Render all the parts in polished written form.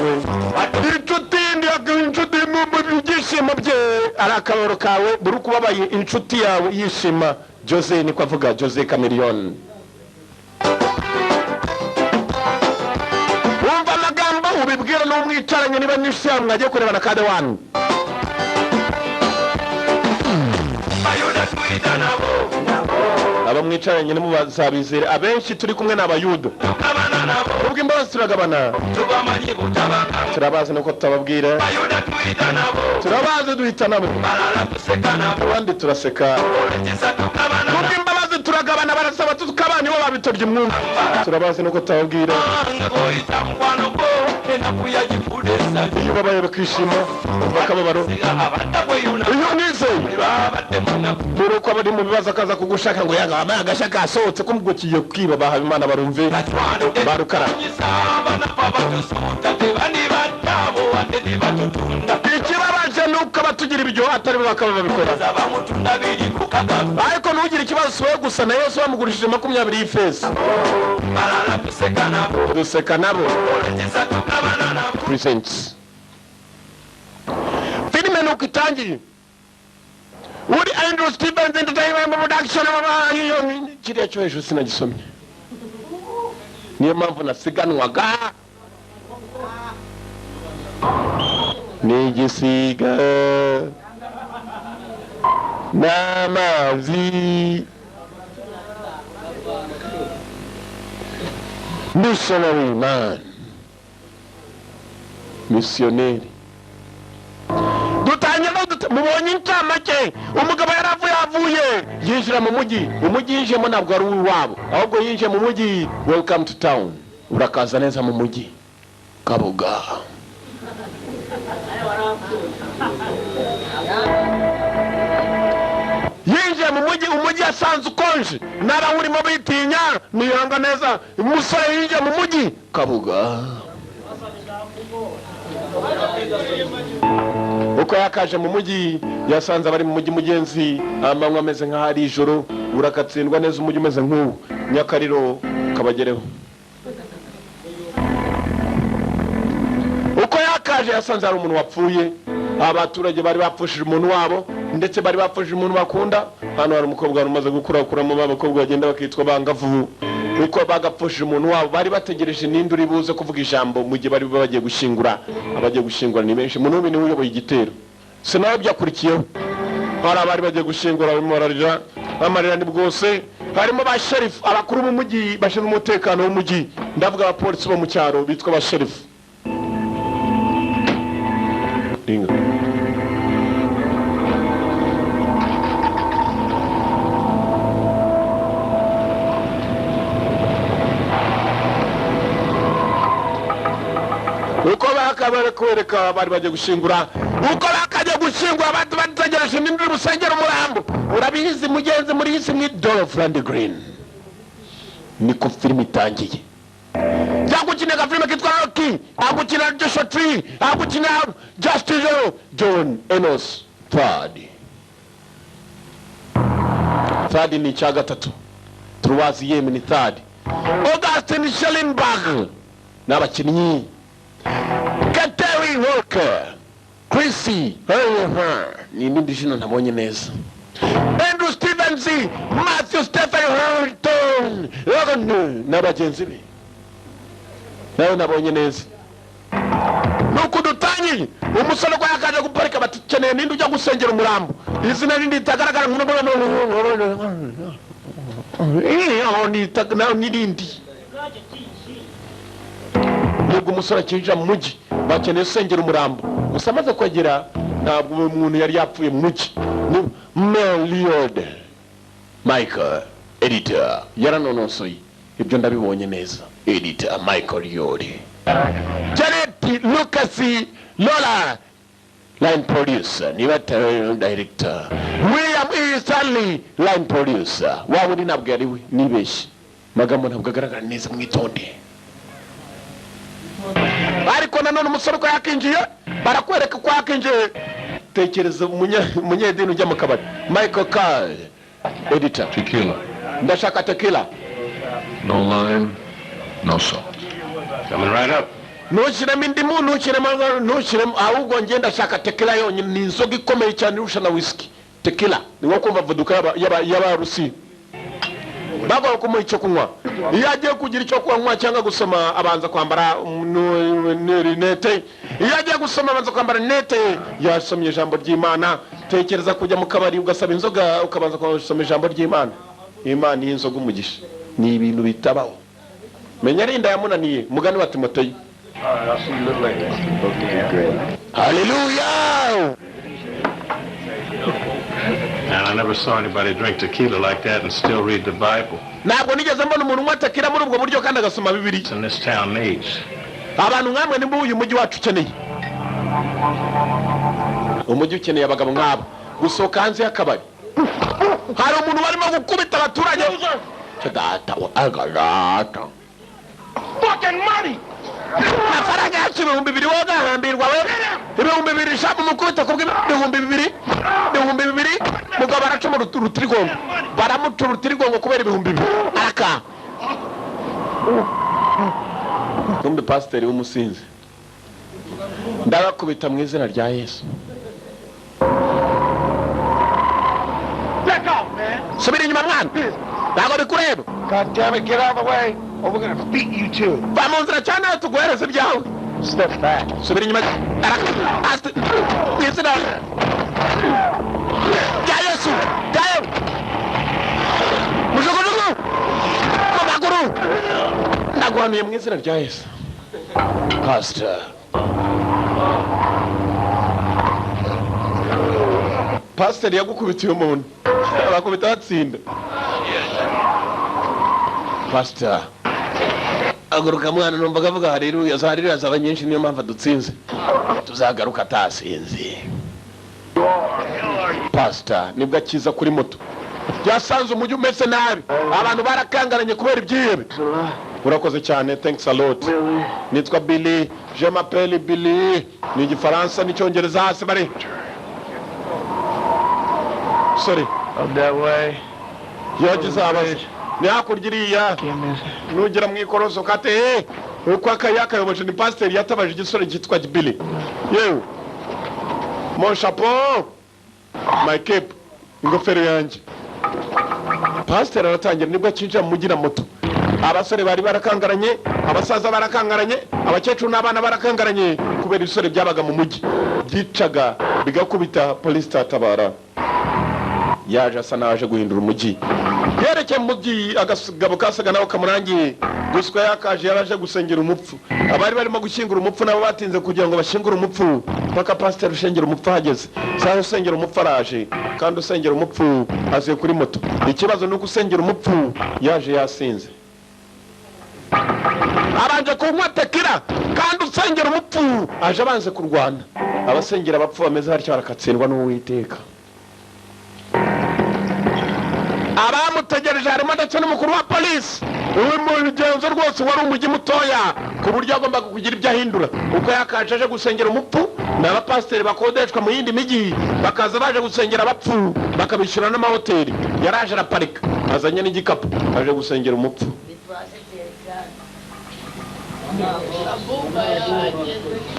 Kawe inshuti, inshuti mu byishimo bye ari akababaro kawe. Buri uko ubabaye, inshuti yawe yishima. Jose niko avuga, Jose Chameleone. Wumva amagambo ubibwira n'umwicaranye, niba n'inshuti yawe mwagiye kurebana kade wani. Bayuda tuyita nabo. Aba mwicaranye nimubazabizere, abenshi turi kumwe ni Abayuda. Tukabana nabo. Ubwo imbabazi turagabana. Tubamanyi butabanga. Turabazi nuko tutababwira. Bayuda tuyita nabo. Turabazi, duhita nabo. Balala tuseka nabo. Abandi turaseka. Olekisa tukabana. Kubwo imbabazi turagabana, barasaba tukabana, nibo babitobye umwumva. Turabazi nuko tutababwira. Nga oyita mukwano gwo, enaku yagifude essanyu. Iyo babaye bakishima, bakababaro. Abatakweyuna. Iyo umwizeye Babadde munaku. Dore uko abari mu bibazo akaza kugushaka ngo yanga wabaye agashya kasohotse kumugukiye kwiba baha Imana barumve barukara. Batusuuta tebanibattaabo wadde tebatutunda. Ikibabaje ni uko abatugira ibyo atari bo bakaba babikora. Zabamutunda biri ku kagafu. Ariko ntugire ikibazo, si wowe gusa, na Yesu bamugurishije 20 y'ifeza. Balala tuseka nabo. Duseka nabo. Olekisa tukabana nabo. Presents filime nuko itangiye. Uri Andrew Stevens Entertainment Production. Kiriya cyo hejuru sinagisomye, niyo mpamvu nasiganwaga n'igisiga n'amazi. Missionary man, misiyoneri. Dutangira no mubonye incamake. Umugabo yari avuye avuye yinjira mu mujyi. Umujyi yinjiyemo ntabwo ari uw'iwabo, ahubwo yinjiye mu mujyi. Welcome to town, urakaza neza mu mujyi Kabuga. Yinjiye mu mujyi, umujyi yasanze ukonje n'abawurimo bitinya niyanga neza. Umusore yinjiye mu mujyi Kabuga, uko yakaje mu mujyi yasanze abari mu mujyi mugenzi amanywa ameze nk'aho ari ijoro. Urakatsindwa neza umujyi umeze nk'ubu. Nyakariro kabagereho. Uko yakaje yasanze hari umuntu wapfuye. Abaturage bari bapfushije umuntu wabo, ndetse bari bapfushije umuntu bakunda. Hano hari umukobwa wari umaze gukurakuramo, ba bakobwa bagenda bakitwa bangavu. Uko bagapfushije umuntu wabo, bari bategereje ninde uri buze kuvuga ijambo mu gihe bari bagiye gushyingura. Abagiye gushyingura ni benshi. Munubi niwe uyoboye igitero, si nawe byakurikiyeho. Hari abari bagiye gushyingura barimo bararira, amarira ni bwose. Harimo ba sherifu, abakuru b'umujyi bashinzwe umutekano w'umujyi, ndavuga abapolisi bo mu cyaro bitwa ba sherifu. Ringa. Uko bakaba kwereka bari bagiye gushyingura, uko bakajya gushyingura abantu bategereje n'indi rusengero umurambo. Urabizi mugenzi, muri iyi si muri Dolph Lundgren. Niko filime itangiye. Cyangwa agafilime kitwa Rocky, agukina Joshua Tree, agukina Justin John Enos Third. Third ni icya gatatu, troisième ni third. Augustin Schellenberg ni abakinnyi. Kateri Walker, Chrissy ni irindi jina ntabonye neza. Andrew Stevens, Matthew Stephen Harrington na bagenzi be nawe nabonye neza. Nuko dutangiye, umusore ko yakaje guparika batikeneye ninde ujya gusengera umurambo, izina rindi ritagaragara n'irindi. Nubwo umusore akinjira mu mujyi, bakeneye usengera umurambo. Gusa amaze kuhagera, ntabwo uwo muntu yari yapfuye mu mujyi. Ni Meliod Michael, editor yaranonosoye ibyo, ndabibonye neza. Editor Michael Yori, Janet Lucas Lola line producer, niba atari director. William E Stanley line producer. Waba uri ntabwo yari we, nibeshye, magambo ntabwo agaragara neza, mwitonde. Ariko nanone umusore uko yakinjiye, barakwereka uko yakinjiye. Tekereza umunyedini ujya mu kabari. Michael Carl editor. Tequila. Ndashaka tequila. No lime, no salt. Coming right up. Ntushyiremo indimu, ntushyiremo, ntushyiremo. Ahubwo njye ndashaka tequila yonyine. Ni inzoga ikomeye cyane irusha na whisky. Tequila ni nko kumva vodka y'Abarusi. Bagomba kumuha icyo kunywa. Iyo agiye kugira icyo kunywa cyangwa gusoma, abanza kwambara rinete. Iyo agiye gusoma, abanza kwambara rinete. Yasomye ijambo ry'Imana. Tekereza kujya mu kabari ugasaba inzoga, ukabanza gusoma ijambo ry'Imana. Imana iyi inzoga umugisha. Ni ibintu bitabaho. Menya ari inda yamunaniye, mugani wa Timoteyo. All right, I'll see you a little later. Okay, great. Haleluya! And I never saw anybody drink tequila like that and still read the Bible. Ntabwo nigeze mbona umuntu unywa tequila muri ubwo buryo kandi agasoma Bibiliya. And this town needs. Abantu nkamwe nimba uyu mujyi wacu ukeneye. Umujyi ukeneye abagabo nk'abo. Gusohoka hanze y'akabari, hari umuntu barimo gukubita abaturage. Data wa agadata. Fucking money! Amafaranga yacu 2000, wowe ugahambirwa we. 2000 shabu mukubita kubw'ibihumbi 2000, 2000. Mugabo baracuma urutirigongo, baramuca urutirigongo kubera 2000. Araka kumbe pasiteri w'umusinzi. Ndabakubita mu izina rya Yesu. Back off, man! Subira inyuma mwana, ntabwo bikureba. God damn it, get out of the way, or we're gonna beat you too. Va mu nzira cyane, nawe tuguhereze ibyawe. Step back. Subira inyuma. Mu izina rya Yesu, rya Yesu. Mujugujugu mu maguru, ndaguhanuye mu izina rya Yesu. Pastor, pasiteri yagukubitiye umuntu, bakubita batsinda. Pastor aguruka mwana, numva avuga haleluya, za haleluya zaba nyinshi. Niyo mpamvu adutsinze. Tuzagaruka atasinze. Pastor nibwo akiza kuri moto, yasanze umujyi umeze nabi, abantu barakangaranye kubera ibyihebe. Urakoze cyane, thanks a lot. Nitwa Billy, je m'appelle Billy. Ni Igifaransa n'Icyongereza hasi bari sorry. Up that way. Yagize abaza ni hakurya iriya, nugera mu ikoroso kate. Uko akaya kayoboje ni pasiteri yatabaje igisore cyitwa Billy. Yewe, mon chapeau, my cape, ingofero yanjye. Pasiteri aratangira. Nibwo akinjira mu mujyi na moto. Abasore bari barakangaranye, abasaza barakangaranye, abakecuru n'abana barakangaranye kubera ibisore byabaga mu mujyi byicaga, bigakubita. Polisi itatabara. Yaje asa n'aje guhindura umujyi, yerekeye mu mujyi. Akagabo kasaga naho kamurangiye gusa yakaje, yaraje gusengera umupfu. Abari barimo gushyingura umupfu nabo batinze kugira ngo bashyingure umupfu mpaka pasiteri usengera umupfu ahageze. Saha usengera umupfu araje, kandi usengera umupfu aziye kuri moto. Ikibazo ni uko usengera umupfu yaje yasinze, abanje kunywa tequila, kandi usengera umupfu aje abanze kurwana. Abasengera abapfu bameze batyo barakatsindwa n'Uwiteka. Abamutegereje harimo ndetse n'umukuru wa polisi. Uyu mugenzo rwose wari umujyi mutoya ku buryo agombaga kugira ibyo ahindura. Uko yakaje aje gusengera umupfu, ni abapasiteri bakodeshwa mu yindi mijyi, bakaza baje gusengera abapfu, bakabishyura n'amahoteli. Yaraje araparika, azanye n'igikapu, aje gusengera umupfu.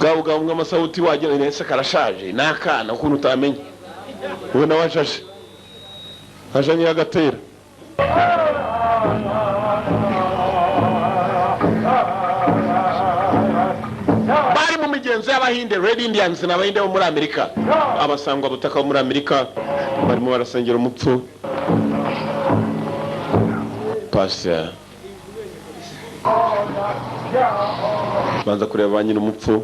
Bwa bugabo bw'amasawuti wagira ese karashaje, ni akana ukuntu utamenya. Ubu nawe ashaje, ajanye agatera. Bari mu migenzo y'Abahinde, Red Indians, ni Abahinde bo muri Amerika, abasangwa butaka bo muri Amerika. Barimo barasengera umupfu. Pastor banza kureba ba nyiri umupfu.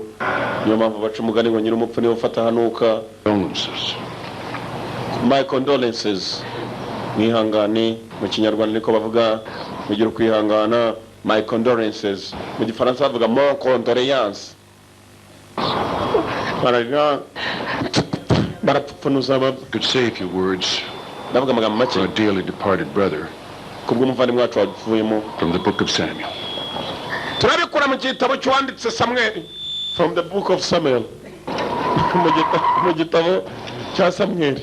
Niyo mpamvu baca umugani ngo nyiri umupfu niwe ufata hanuka. Condolences. My condolences, mwihangane. Mu Kinyarwanda niko bavuga, mugire ukwihangana. My condolences. Mu Gifaransa bavuga mon condoléance. Bararira, barapfupfunuza. Could say a few words Ndavuga amagambo make for our dearly departed brother kubw'umuvandimwe wacu wapfuyemo. from the book of Samuel. Turabikura mu gitabo cy'uwanditse Samweli, from the book of Samuel. Mu gitabo cya Samweli.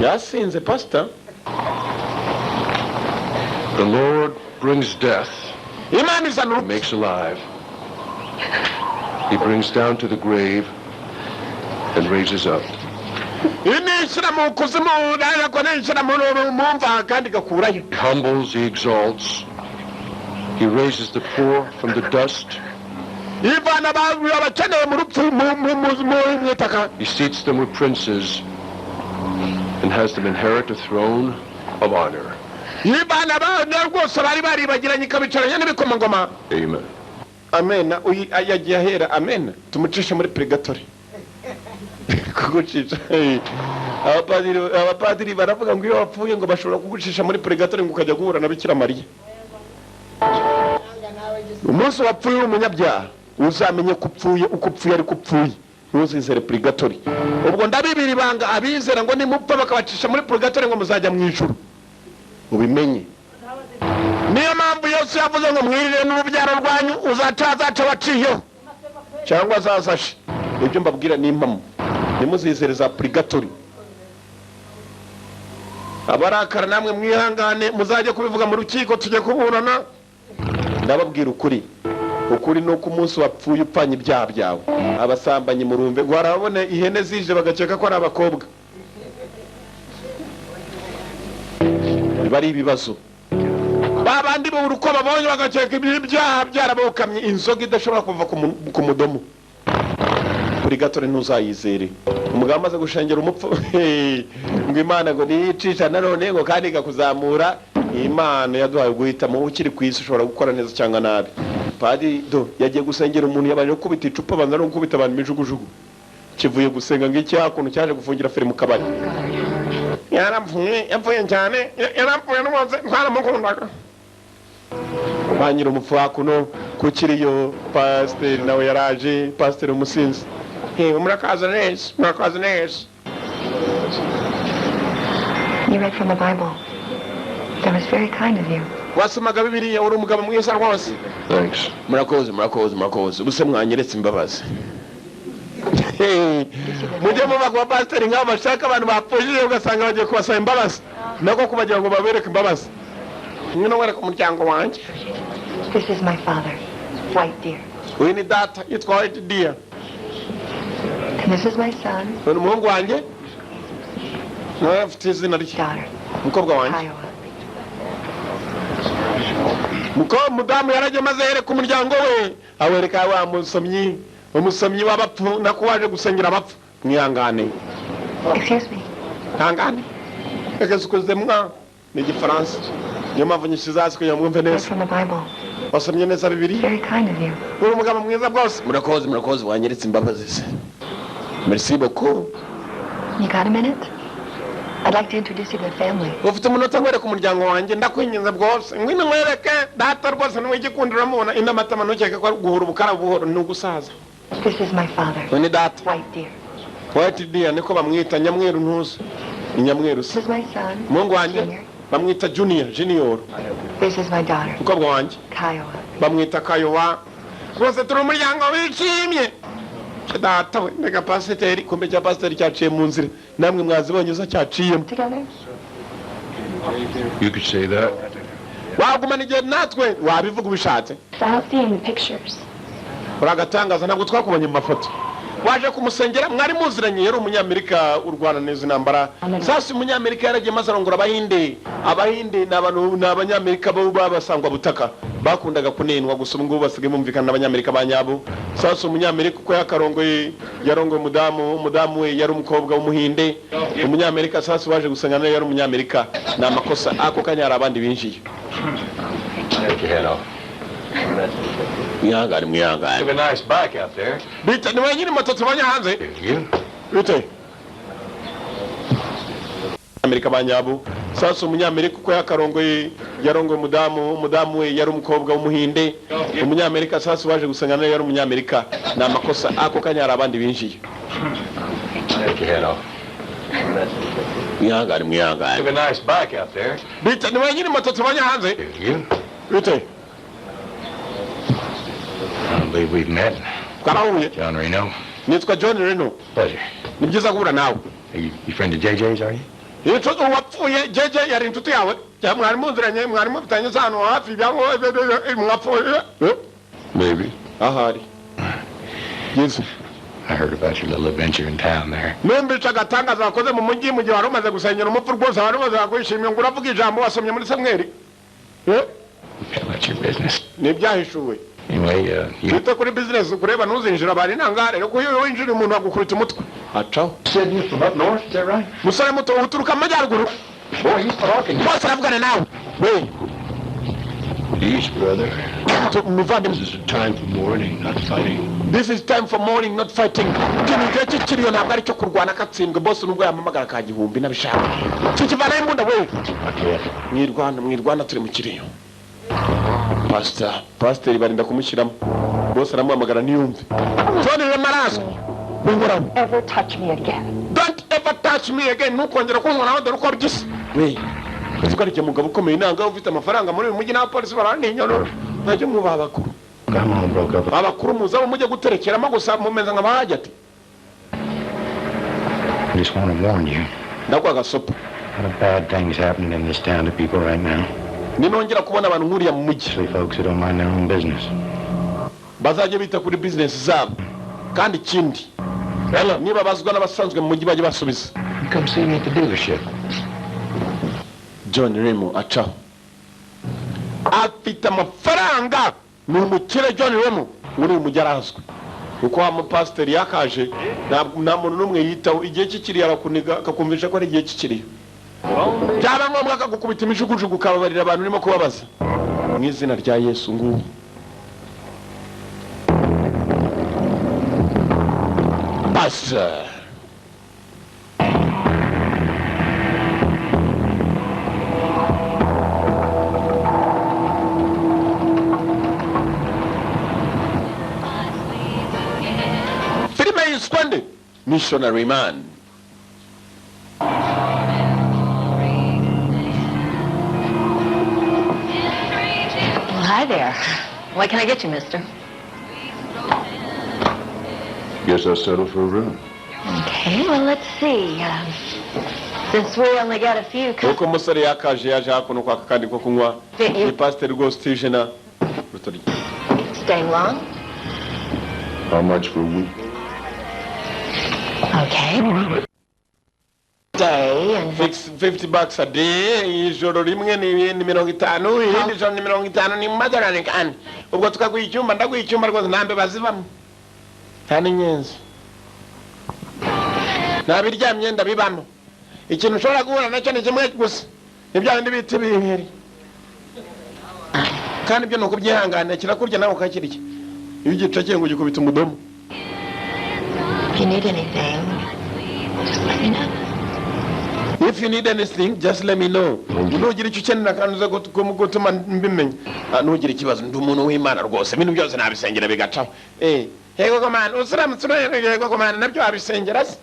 Yasinze pastor. The Lord brings death Imana izana He urupfu. makes alive. He brings down to the grave and raises up. Nishyira mu kuzimu, ariko nishyira mu mva kandi igakurayo. He humbles, he exalts. He raises the poor from the dust. Ivana abakeneye mu rupfu mu itaka. He seats them with princes and has them inherit a throne of honor. Ivana abana rwose bari baribagiranye, ikabicaranya n'ibikomangoma. Amen. Amena. Uyu yagiye ahera amena. Tumucishe muri purigatori. Kugucisha, abapadiri baravuga ngo iyo wapfuye ngo bashobora kugucisha muri purigatori, ngo ukajya guhura na Bikira Mariya. Umunsi wapfuye uri umunyabyaha, uzamenye ko upfuye uko upfuye, ariko upfuye ntuzizere purigatori. Ubwo ndabibira ibanga, abizera ngo nimupfa bakabacisha muri purigatori ngo muzajya mu ijuru, ubimenye. Niyo mpamvu Yesu yavuze ngo mwirire n'urubyaro rwanyu, uzaca azaca waciyeho cyangwa azazashe. Ibyo mbabwira ni impamo, ntimuzizere za purigatori. Abarakara namwe mwihangane, muzajye kubivuga mu rukiko, tujye kuburana. Ndababwira ukuri. Ukuri ni uko umunsi wapfuye upfanye ibyaha byawe, abasambanyi murumve ngo harabone ihene zije bagakeka ko ari abakobwa, biba ari ibibazo. Ba bandi babura uko babonye bagakeka ibyaha byarabokamye, inzoga idashobora kuva ku mudomo, purigatori ntuzayizere. Umugabo amaze gushengera umupfu ngo Imana ngo niyicisha nanone ngo kandi ikakuzamura. Imana yaduhaye guhitamo. Ukiri ku isi ushobora gukora neza cyangwa nabi. Padiri do yagiye gusengera umuntu, yabanje gukubita icupa, abanza no gukubita abantu imijugujugu. Kivuye gusenga ngo iki hakuntu cyaje gufungira feri mu kabari. Yarapfuye, yapfuye cyane, yarapfuye rwose, twaramukundaga. Ba nyiri umupfu hakuno ku kiriyo, pasiteri nawe yaraje, pasiteri umusinzi. Hewe, murakaza neza, murakaza neza. You read from the Bible. That was very kind of you. Wasomaga Bibiliya, uri umugabo mwiza rwose. Thanks. Murakoze, murakoze, murakoze. Ubuse mwanyeretse imbabazi. Mujye muba ku bapasiteri nk'abo bashaka abantu bapfushije, ugasanga bagiye kubasaba imbabazi, nako kubagira ngo babereke imbabazi. Ngwino wereke umuryango wanjye. This is my father, White Deer. Uyu ni data, yitwa White Deer. And this is my son, Uyu ni umuhungu wanjye, nawe afite izina rye. daughter, Umukobwa wanjye. Kiowa. Muko mudamu yaragiye maze yereka umuryango we, awereka wa musomyi, umusomyi w'abapfu, nako waje gusengera abapfu. Mwihangane. Excuse me. Ntangane reka mwa ni Igifaransa, niyo mpamvu nyishyize hasi kugira ngo mwumve Read neza. from the Bible. Wasomye neza Bibiri. Very kind of you. Uri umugabo mwiza bwose. Murakoze, murakoze. Wanyeretse imbabazi se? Merci beaucoup. You got a minute? I'd like to introduce you to the family. Ufite umunota nkwereka umuryango wanjye? Ndakwinginze bwose, ngwino nkwereke data rwose, niwigikundira uramubona. Indi amatama, ntukeke ko ari guhura ubukara buhoro, ni ugusaza. This is my father, Uyu ni data. White Deer. White Deer niko bamwita, nyamweru ntuzi ni nyamweru se. This is my son, Umuhungu wanjye. Junior. Bamwita Junior, Junior. This is my daughter, Umukobwa wanjye. Kiowa. Bamwita Kayowa. Rwose turi umuryango wishimye. Data we, mbega pasiteri! Kumbe cya pasiteri cyaciye mu nzira, namwe mwazibonye zo cyaciyemo. Together? You could say that. Wagumana igihe natwe, wabivuga ubishatse. I don't see any pictures. Uragatangaza, ntabwo twakubonye mu mafoto. Waje kumusengera, mwari muziranye? Yari Umunyamerika urwana neza intambara. Sasa Umunyamerika yaragiye maze arongora Abahinde. Abahinde ni abantu, ni Abanyamerika bo babasangwa butaka bakundaga kunenwa gusa, ubu ngubu basigaye bumvikana n'Abanyamerika ba nyabo. Sasa Umunyamerika uko yakarongoye, yarongoye umudamu, umudamu we yari umukobwa w'Umuhinde. Umunyamerika sasa waje gusenga nawe yari Umunyamerika. Ni amakosa. Ako kanya hari abandi binjiye. Take your hat off. Mwihangane, mwihangane. Have a nice bike out there. Bite, ni wenyine moto tubonye hanze? You? Bite, Amerika ba nyabo. Sasa Umunyamerika uko yakarongoye, yarongoye umudamu, umudamu we yari umukobwa w'Umuhinde. Umunyamerika sasa waje gusenga nawe yari Umunyamerika. Ni amakosa. Ako kanya hari abandi binjiye. Take your hat off. Mwihangane, mwihangane. Have a nice bike out there. Bite, ni wenyine moto tubonye hanze? You? Bite. I don't believe we've met. Twarahuye? John Reno. Nitwa John Reno. Pleasure. Ni byiza guhura nawe. Are you friend of JJ's, are you? Inshuti uwapfuye jeje yari inshuti yawe Cyangwa mwari muziranye, mwari mufitanye isano hafi, ibyangombwa mwapfuye? Maybe. Ahari Yesu. I heard about your little adventure in town there. Numvise agatangaza wakoze mu mujyi mu gihe wari umaze gusengera umupfu. Rwose wari umaze kwishimira ngo uravuga ijambo wasomye muri Samweri. Yeah, that's your business. Ni ibyahishuwe. Anyway, you Wite kuri business kureba, ntuzinjira bari intangare kuko iyo winjira umuntu agukubita umutwe acaho. Said you're from up north, is that right? Musore muto, uturuka mu majyaruguru? Boy, he's talking. Bose aravugana nawe we. Peace, brother. Muvandimwe. This is a time for mourning, not fighting. This is time for mourning, not fighting. Ikintu gihe kikiriyo ntabwo ari cyo kurwana. Katsindwe bose nubwo yamamagara ka gihumbi n'abishaka kikivanaho imbunda we. Not yet. Mwirwana, mwirwana, turi mu kiriyo. Pasita, pasiteri barinda kumushyiramo. Bose aramuhamagara ntiyumve. Tony Remo wingoraho. Ever touch me again. Don't ever touch me again, ntukongera kunkoraho. Dore uko byisa we, uzi ko ari igihe mugabo ukomeye inanga ufite amafaranga muri uyu mujyi n'abapolisi barantinya. Najye muba abakuru. I'm all broke up. Abakuru muzabo mujye guterekeramo gusa mumeze nka bahajya ati. I just want to warn you. Ndaguha agasopo. A lot of bad things happening in this town to people right now. Ninongera kubona abantu nk'uriya mu mujyi, Especially folks who don't mind their own business. bazajya bita kuri business zabo. Kandi ikindi, niba bazwa n'abasanzwe mu mujyi, bajye basubiza. You come see me at the dealership. John Remo acaho, afite amafaranga, ni umukire. John Remo muri uyu mujyi arazwi kuko wa mupasiteri yakaje nta muntu n'umwe yitaho. Igihe kikiriye arakuniga, akakumvisha ko ari igihe kikiriye, byaba ngombwa akagukubita imijugujugu, ukababarira abantu urimo kubabaza mu izina rya Yesu. Ngubu pastor. Filime yiswe nde? Missionary Man. Well, hi there. What can I get you, mister? Guess I'll settle for a room. Okay, well, let's see. Since we only got a few Nuko umusore yakaje, yaje hakuno kwaka kandi ko kunywa. Ni pasiteri rwose utijena rutoryi. Staying long? How much for a week? Okay. Day and $50 a day. Ijoro rimwe ni 50, irindi joro ni 50, ni mu madorari. Kandi ubwo tukaguha icyumba, ndaguha icyumba rwose, nta mbeba zibamo, nta n'inyenzi, nta biryamyenda bibamo. Ikintu ushobora guhura nacyo ni kimwe gusa, ni bya bindi bita ibiheri, kandi ibyo ni ukubyihanganira, kirakurya nawe ukakirya. Iyo ugicakeye ngo ugikubita umudomo. If you need anything, just let me know. If you need anything, just let me know. Nugira icyo ukenera kandi uze gutuma mbimenya. Ah, nugira ikibazo, ndi umuntu w'Imana rwose, ibintu byose nabisengera bigacaho. Yego komana, usiramutse urebe, yego komana, nabyo wabisengera se?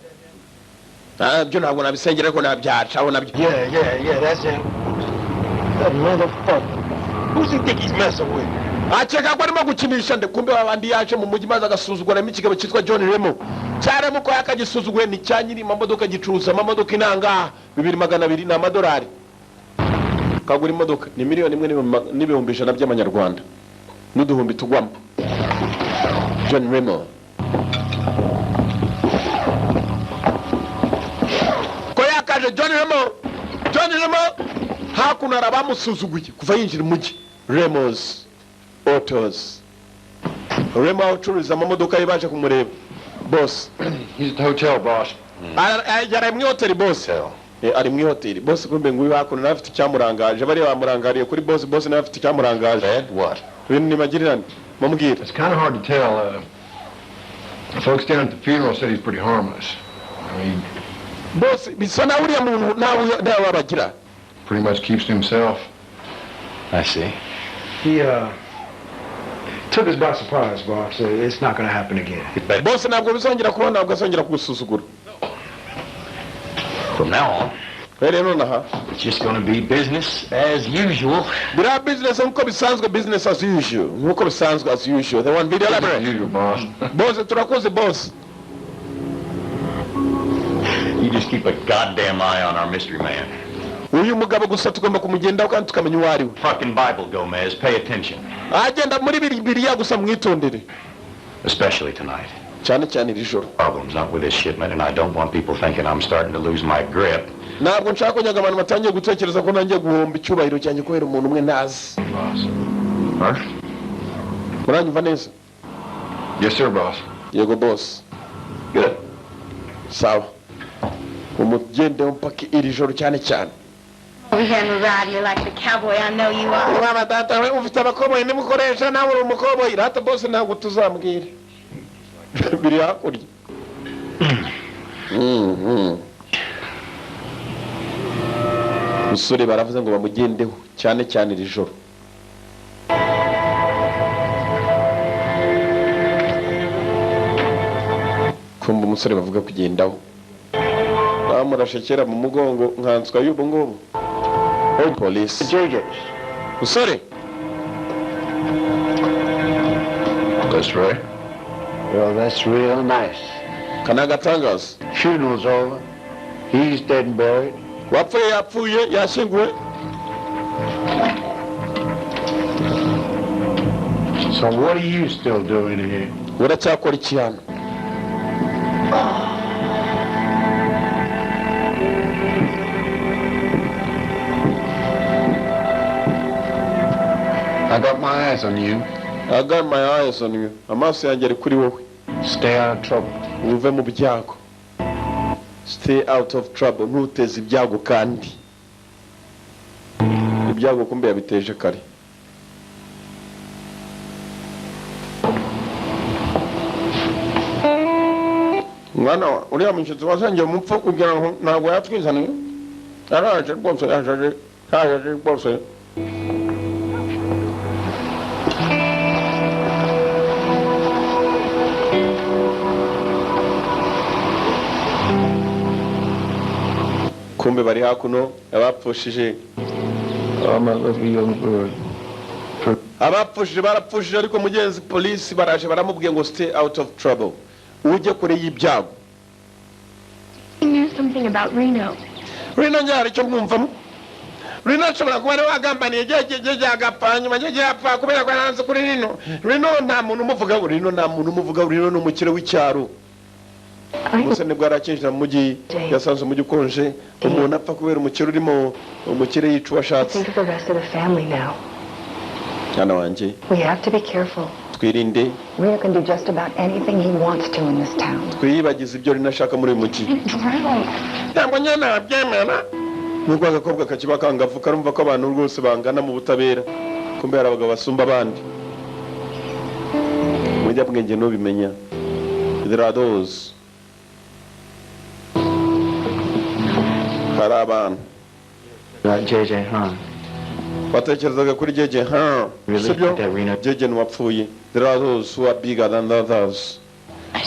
Ah, byo ntabwo nabisengera, ariko nabyacaho nabyo. Yeah, that's him. That motherfucker. Who's he think he's messing with? Akeka ko arimo gukinisha nde? Kumbe babandi yaje mu mujyi maze agasuzuguramo ikigabo cyitwa John Remo. Cyaremo ko yakagisuzuguye, ni cya nyiri amamodoka, gicuruza amamodoka inanga 2,200 ni amadolari. Kagura imodoka ni 1,100,000 n'ibihumbi 100 by'amanyarwanda n'uduhumbi tugwamo. John Remo ko yakaje, John Remo, John Remo hakuno hari abamusuzuguye kuva yinjira umujyi. Remos Autos, Remo aho ucururiza amamodoka ye, baje kumureba boss. He's at the hotel, boss. Yari mu ihoteli, boss. Ari mu ihoteli, boss. Kumbe nguyu hakuno nawe afite icyamurangaje. Bariya bamurangariye kuri boss, boss nawe afite icyamurangaje. Bad what? Ibintu nibagirirane mumubwire. It's kind of hard to tell. The folks down at the funeral said he's pretty harmless. I mean, Boss, bisa nawe uriya muntu ntawe wabagira. pretty much keeps to himself. I see. He took us by surprise, boss. It's not gonna happen again. Boss, ntabwo bizongera kuba, ntabwo azongera kugusuzugura. From now on, Rero nonaha, it's just gonna be business as usual. Biriya business nk'uko bisanzwe, business as usual, nk'uko bisanzwe, as usual, the one video library. Usual, boss. Boss, turakoze, boss. You just keep a goddamn eye on our mystery man. Uyu mugabo gusa tugomba kumugendaho kandi tukamenya uwo ari we. Fucking Bible, Gomez. Pay attention. Agenda muri Bibiliya gusa, mwitondere. Especially tonight. Cyane cyane iri joro. Problem's not with this shipment, and I don't want people thinking I'm starting to lose my grip. Ntabwo nshaka ko abantu batangiye gutekereza ko nangiye guhomba icyubahiro cyanjye kubera umuntu umwe ntazi. Huh? Muranyumva neza? Yes, sir, boss. Yego, boss. Good. Sawa, umugendeho mpaka iri joro cyane cyane. Over here and ride you like the cowboy I know you are. Mwana data we, ufite abakoboyi nimukoresha, nawe uri umukoboyi. Rata boss, ntabwo tuzambwira biri hakurya. Musore, baravuze ngo bamugendeho cyane cyane iri joro. Kumva umusore bavuga kugendaho, bamurashe kera mu mugongo nkanswa y'ubu ngubu. Polisi. Musore. That's right. Well, that's real nice. Kana agatangaza. Funeral's over. He's dead and buried. Wapfuye yapfuye, yashyinguwe. So what are you still doing here? Uracyakora iki hano? I got my eyes on you. I got my eyes on you. Amaso yanjye ari kuri wowe. Stay out of trouble. Uve mu byago. Stay out of trouble. Ntuteze ibyago, kandi ibyago kumbe yabiteje kare. Mwana wa uriya mushyitsi wasengeye umupfu kugira ngo ntabwo yatwizaniye, yaraje rwose, yaje, yaje rwose. Kumbe bari hakuno abapfushije. Oh, my lovely young bird. Abapfushije barapfushije, ariko mugenzi polisi baraje baramubwiye ngo stay out of trouble, ujye kure y'ibyago. He knew something about Reno. Rino njye hari icyo mwumvamo. Rino ashobora kuba ari wagambaniye jejeje agapfa, nyuma jeje apfa kubera ko yaranze kuri Rino. Rino nta muntu umuvugaho, Rino nta muntu umuvugaho. Rino ni umukire w'icyaro. Gusa nibwo arakinjira mu mujyi, yasanze umujyi ukonje, umuntu apfa kubera umukire urimo, umukire yica uwo ashatse. Think of the rest of the family now. Mwana wanjye. We have to be careful. Twirinde. Reno can do just about anything he wants to in this town. Twiyibagize ibyo Rino ashaka muri uyu mujyi. Drown. Ntabwo njye nabyemera. Nubwo agakobwa kakiba kangavu karumva ko abantu rwose bangana mu butabera, kumbe hari abagabo basumba abandi. Umunyabwenge ntubimenya. There are those, hari abantu. About JJ, huh? Batekerezaga kuri Jeje, ha? Really? Sibyo? That Reno? Jeje ntiwapfuye. There are those who are bigger than others,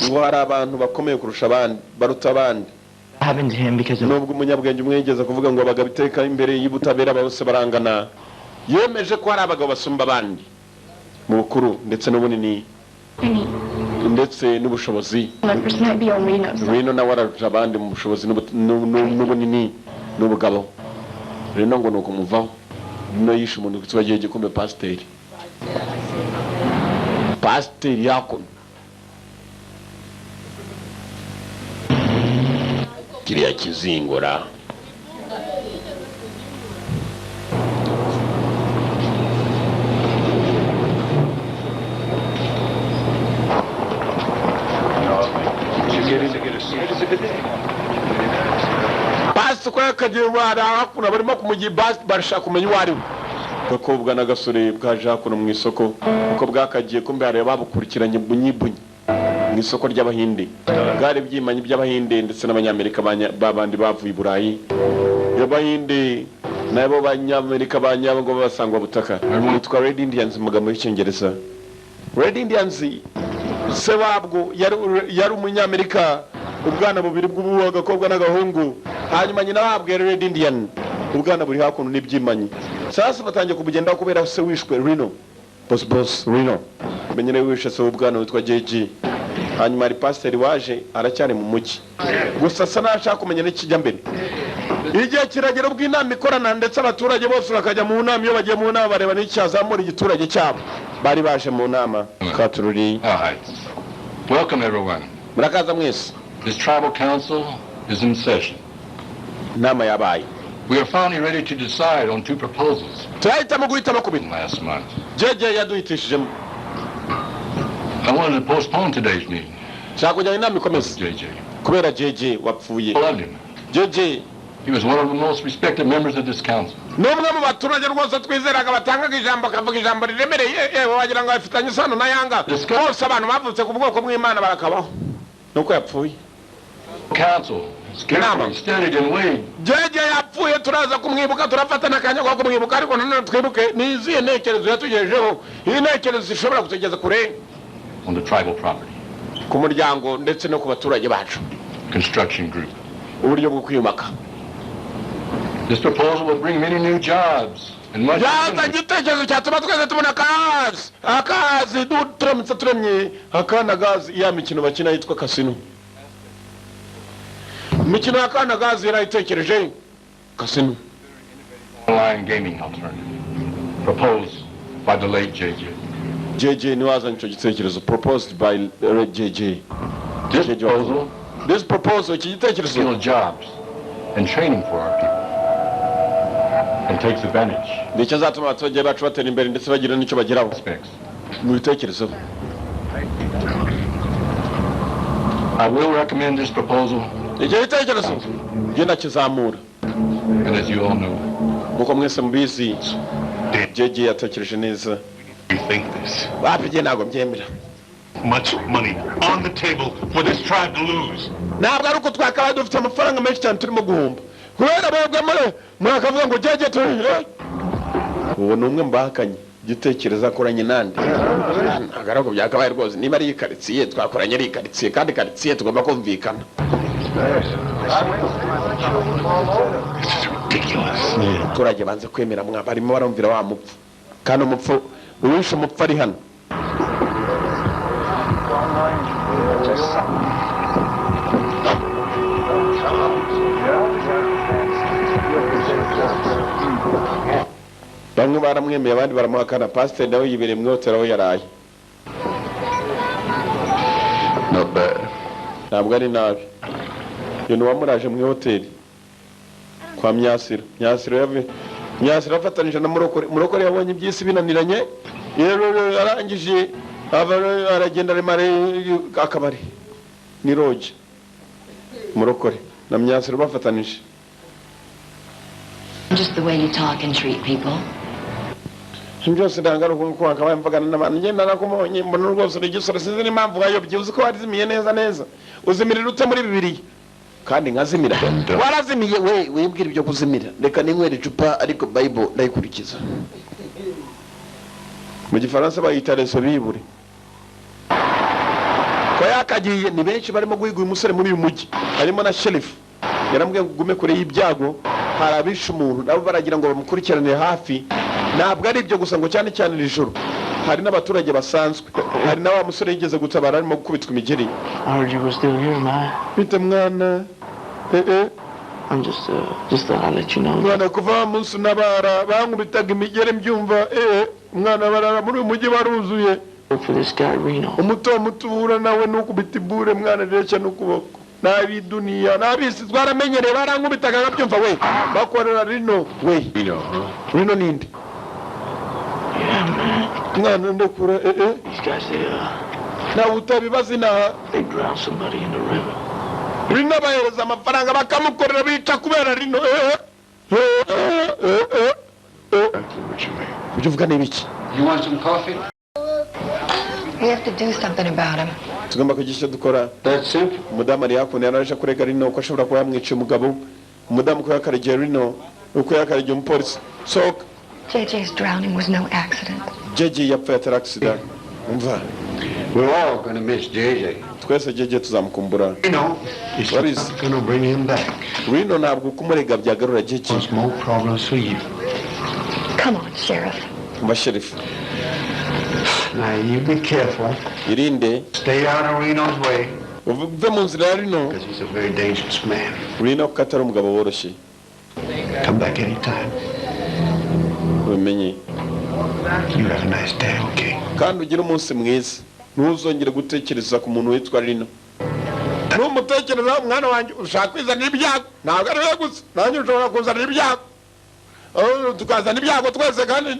ngo hari abantu bakomeye kurusha abandi, baruta abandi. Happened to him because of Nubwo umunyabwenge umwe yigeze kuvuga ngo abagabo iteka imbere y'ubutabera bose barangana, yemeje ko hari abagabo basumba abandi mu bukuru ndetse n'ubunini Any ndetse n'ubushobozi. That person might be on Reno's side. Rino nawe ararusha abandi mu bushobozi n'ubunini n'ubugabo. Rino ngo ni ukumuvaho. Rino yishe umuntu witwa Gikombe, pasiteri, pasiteri yakono kiriya kizingora. Basi ko yakagiye bari hakuno barimo kumugira basi, barashaka kumenya uwo ari we. Gakobwa n'agasore bwaje hakuno mu isoko, uko bwakagiye kumbe hari babukurikiranye bunyibunyi mu isoko ry'Abahinde, bwari byimanyi by'Abahinde ndetse n'Abanyamerika babandi bavuye i Burayi. Abahinde nabo Banyamerika banyabo ngo babasangwa butaka bitwa Red Indians mu magambo y'Icyongereza. Red Indians, se wabwo yari Umunyamerika, ubwana bubiri bw'ubu, agakobwa n'agahungu, hanyuma nyina wabwo yari Red Indian. Ubwana buri hakuno n'ibyimanyi. Sasa batangiye kubugendaho kubera se wishwe Rino, boss, boss Rino menye nawe wishe se w'ubwana witwa JG. Hanyuma hari pasiteri waje, aracyari mu mujyi, gusa asa n'ashaka kumenya n'ikijya mbere. Igihe kiragera ubwo inama ikorana, ndetse abaturage bose bakajya mu nama. Iyo bagiye mu nama bareba n'icyazamura igiturage cyabo. Bari baje mu nama katururi. All right. Welcome, everyone. Murakaza mwese. This tribal council is in session. Inama yabaye. We are finally ready to decide on two proposals Turahitamo guhitamo kubiri last month. JJ yaduhitishijemo. I wanted to postpone today's meeting. Nshaka kugira ngo inama ikomeze JJ. kubera JJ wapfuye. I loved him. JJ. He was one of the most respected members of this council. Ni umwe mu baturage rwose twizeraga, batangaga ijambo, akavuga ijambo riremereye. Yewe, wagira ngo afitanye isano na Yanga. Bose abantu bavutse ku bwoko bw'Imana barakabaho, nuko yapfuye. Council has carefully studied and weighed JJ yapfuye, turaza kumwibuka, turafata n'akanya ko kumwibuka, ariko nanone twibuke ni izihe ntekerezo yatugejejeho, iyi ntekerezo zishobora kutugeza kure on the tribal property ku muryango ndetse no ku baturage bacu. construction group. Uburyo bwo kwiyubaka. This proposal will bring many new jobs and much Yaza igitekerezo cyatuma twese tubona akazi, akazi turamutse turemye akana gazi, ya mikino bakina yitwa kasino, imikino ya kana gazi yarayitekereje, kasino. online gaming alternative proposed by the late JJ. JJ niwe wazanye icyo gitekerezo, proposed by JJ. This proposal This proposal, iki gitekerezo, skill jobs and training for our people and takes advantage nicyo azatuma abaturage bacu batera imbere ndetse bagira n'icyo bageraho aspects. mu bitekerezo. I will recommend this proposal, Icyo gitekerezo genda kizamura. and as you all know, Nkuko mwese mubizi, JJ yatekereje neza. Rethink this. Wapi, jye ntabwo mbyemera. Much money on the table for this tribe to lose. Ntabwo ari uko twakabaye dufite amafaranga menshi cyane turimo guhomba kubera mwebwe muri murakavuga ngo JJ turi. Uwo ni umwe mu bahakanye igitekerezo akoranye nande. Ntabwo ari uko byakabaye rwose. Niba ari karitsiye twakoranye, ari karitsiye, kandi karitsiye tugomba kumvikana. Abaturage banze kwemera mwa barimo barumvira wa mupfu, kandi umupfu uwishe umupfu ari hano. Bamwe baramwemeye, abandi baramuhakana. Pasiteri nawe yibereye mu ihoteli aho yaraye. Not bad. Ntabwo ari nabi. Uyu ni uwamuraje mu ihoteli kwa Myasiro. Myasiro yavuye, Myasiro afatanyije na Murokore. Murokore yabonye iby'isi binaniranye rero, arangije aragenda aremare akabari ni roge. Murokore na Myasiro bafatanije. Just the way you talk and treat people. Byose ndangaruka nkuko wakabaye mvugana n'abantu. Ngenda nakumubonye, mbona rwose uri igisoro, sinzi n'impamvu wayobye. Uzi ko warizimiye neza neza? Uzimirira ute muri Bibiliya kandi nkazimira? Warazimiye we, wibwira ibyo kuzimira. Reka ninywera icupa, ariko Bible ndayikurikiza. Mu Gifaransa bayita reso bibure ko yakagiye. Ni benshi barimo guhiga uyu musore muri uyu mujyi, harimo na sheriff. Yaramubwiye ngo ugume kure y'ibyago, hari abishe umuntu nabo baragira ngo bamukurikiranire hafi. Ntabwo ari ibyo gusa, ngo cyane cyane iri joro hari n'abaturage basanzwe, hari na wa musore yigeze gutabara arimo gukubitwa imigeri. I heard you were still here, man. Bite mwana, eh eh. I'm just thought I'd let you know. Mwana, kuva wa munsi unabara bankubitaga imigeri mbyumva, eh mwana, barara muri uyu mujyi baruzuye. Look for this guy Reno. Umuto muto uhura nawe nukubita ibure mwana, reshya n'ukuboko n'abiduniya n'abisi twaramenyereye, barankubitaga nkabyumva we. Bakorera Rino we. You know, huh? Rino ninde? Yeah, man. Mwana, ndekura, eh eh. These guys, Nawe utabibaza inaha. they drowned somebody in the river. Rino bahereza amafaranga bakamukorera, bica kubera Rino, eh eh eh eh eh eh. Exactly what you mean. Ibyo uvuga ni ibiki? You want some coffee? We have to do something about him. Tugomba kugira icyo dukora. That's simple. Umudamu ari hakuno, yaraje kurega Rino ko ashobora kuba yamwiciye umugabo. Umudamu ko yakaregeye Rino, uko yakaregeye umupolisi. Sohoka. JJ's drowning was no accident. JJ yapfuye atari accident, umva. We're all gonna miss JJ. Twese JJ tuzamukumbura. You know, it's Urabizi. not gonna bring him back. Rino ntabwo kumurega byagarura JJ. Cause more problems for you. Come on, Sheriff. Umva, sheriff. Now you be careful. Irinde. Stay out of Reno's way, Uve mu nzira ya Rino. because he's a very dangerous man. Rino kuko atari umugabo woroshye. Come back anytime. Ubimenye. You have a nice day, okay? Kandi ugire umunsi mwiza. Ntuzongere gutekereza ku muntu witwa Rino. Numutekereza, mwana wanjye, ushaka kwizanira ibyago. Ntabwo ari we gusa, nanjye ushobora kuzanira ibyago. Tukazana ibyago twese. Kandi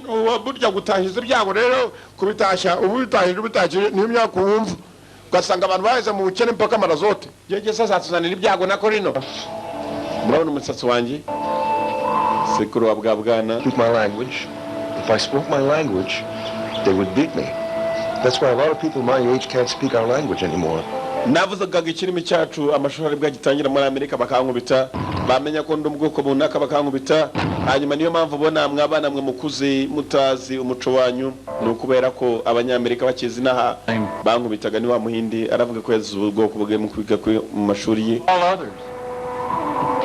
burya gutahiza ibyago rero, kubitashya ubu bitahije, ubitahije niyo myaka wumva ugasanga abantu baheze mu bukene mpaka amarazote. Yegese azatuzanira ibyago nako Rino. Murabona umusatsi wanjye, sekuru wa bwa bwana. Speak my language. If I spoke my language, they would beat me. That's why a lot of people my age can't speak our language anymore. Navugaga ikirimi cyacu, amashuri aribwo agitangira muri Amerika, bakankubita. Bamenya ko ndi ubwoko runaka, bakankubita. Hanyuma niyo mpamvu ubona mwabana mwe mukuze mutazi umuco wanyu, ni ukubera ko Abanyamerika bakizi inaha bankubitaga. Ni wa muhindi aravuga ko yazize ubwoko bwe mu kwiga kwe mu mashuri ye. All others,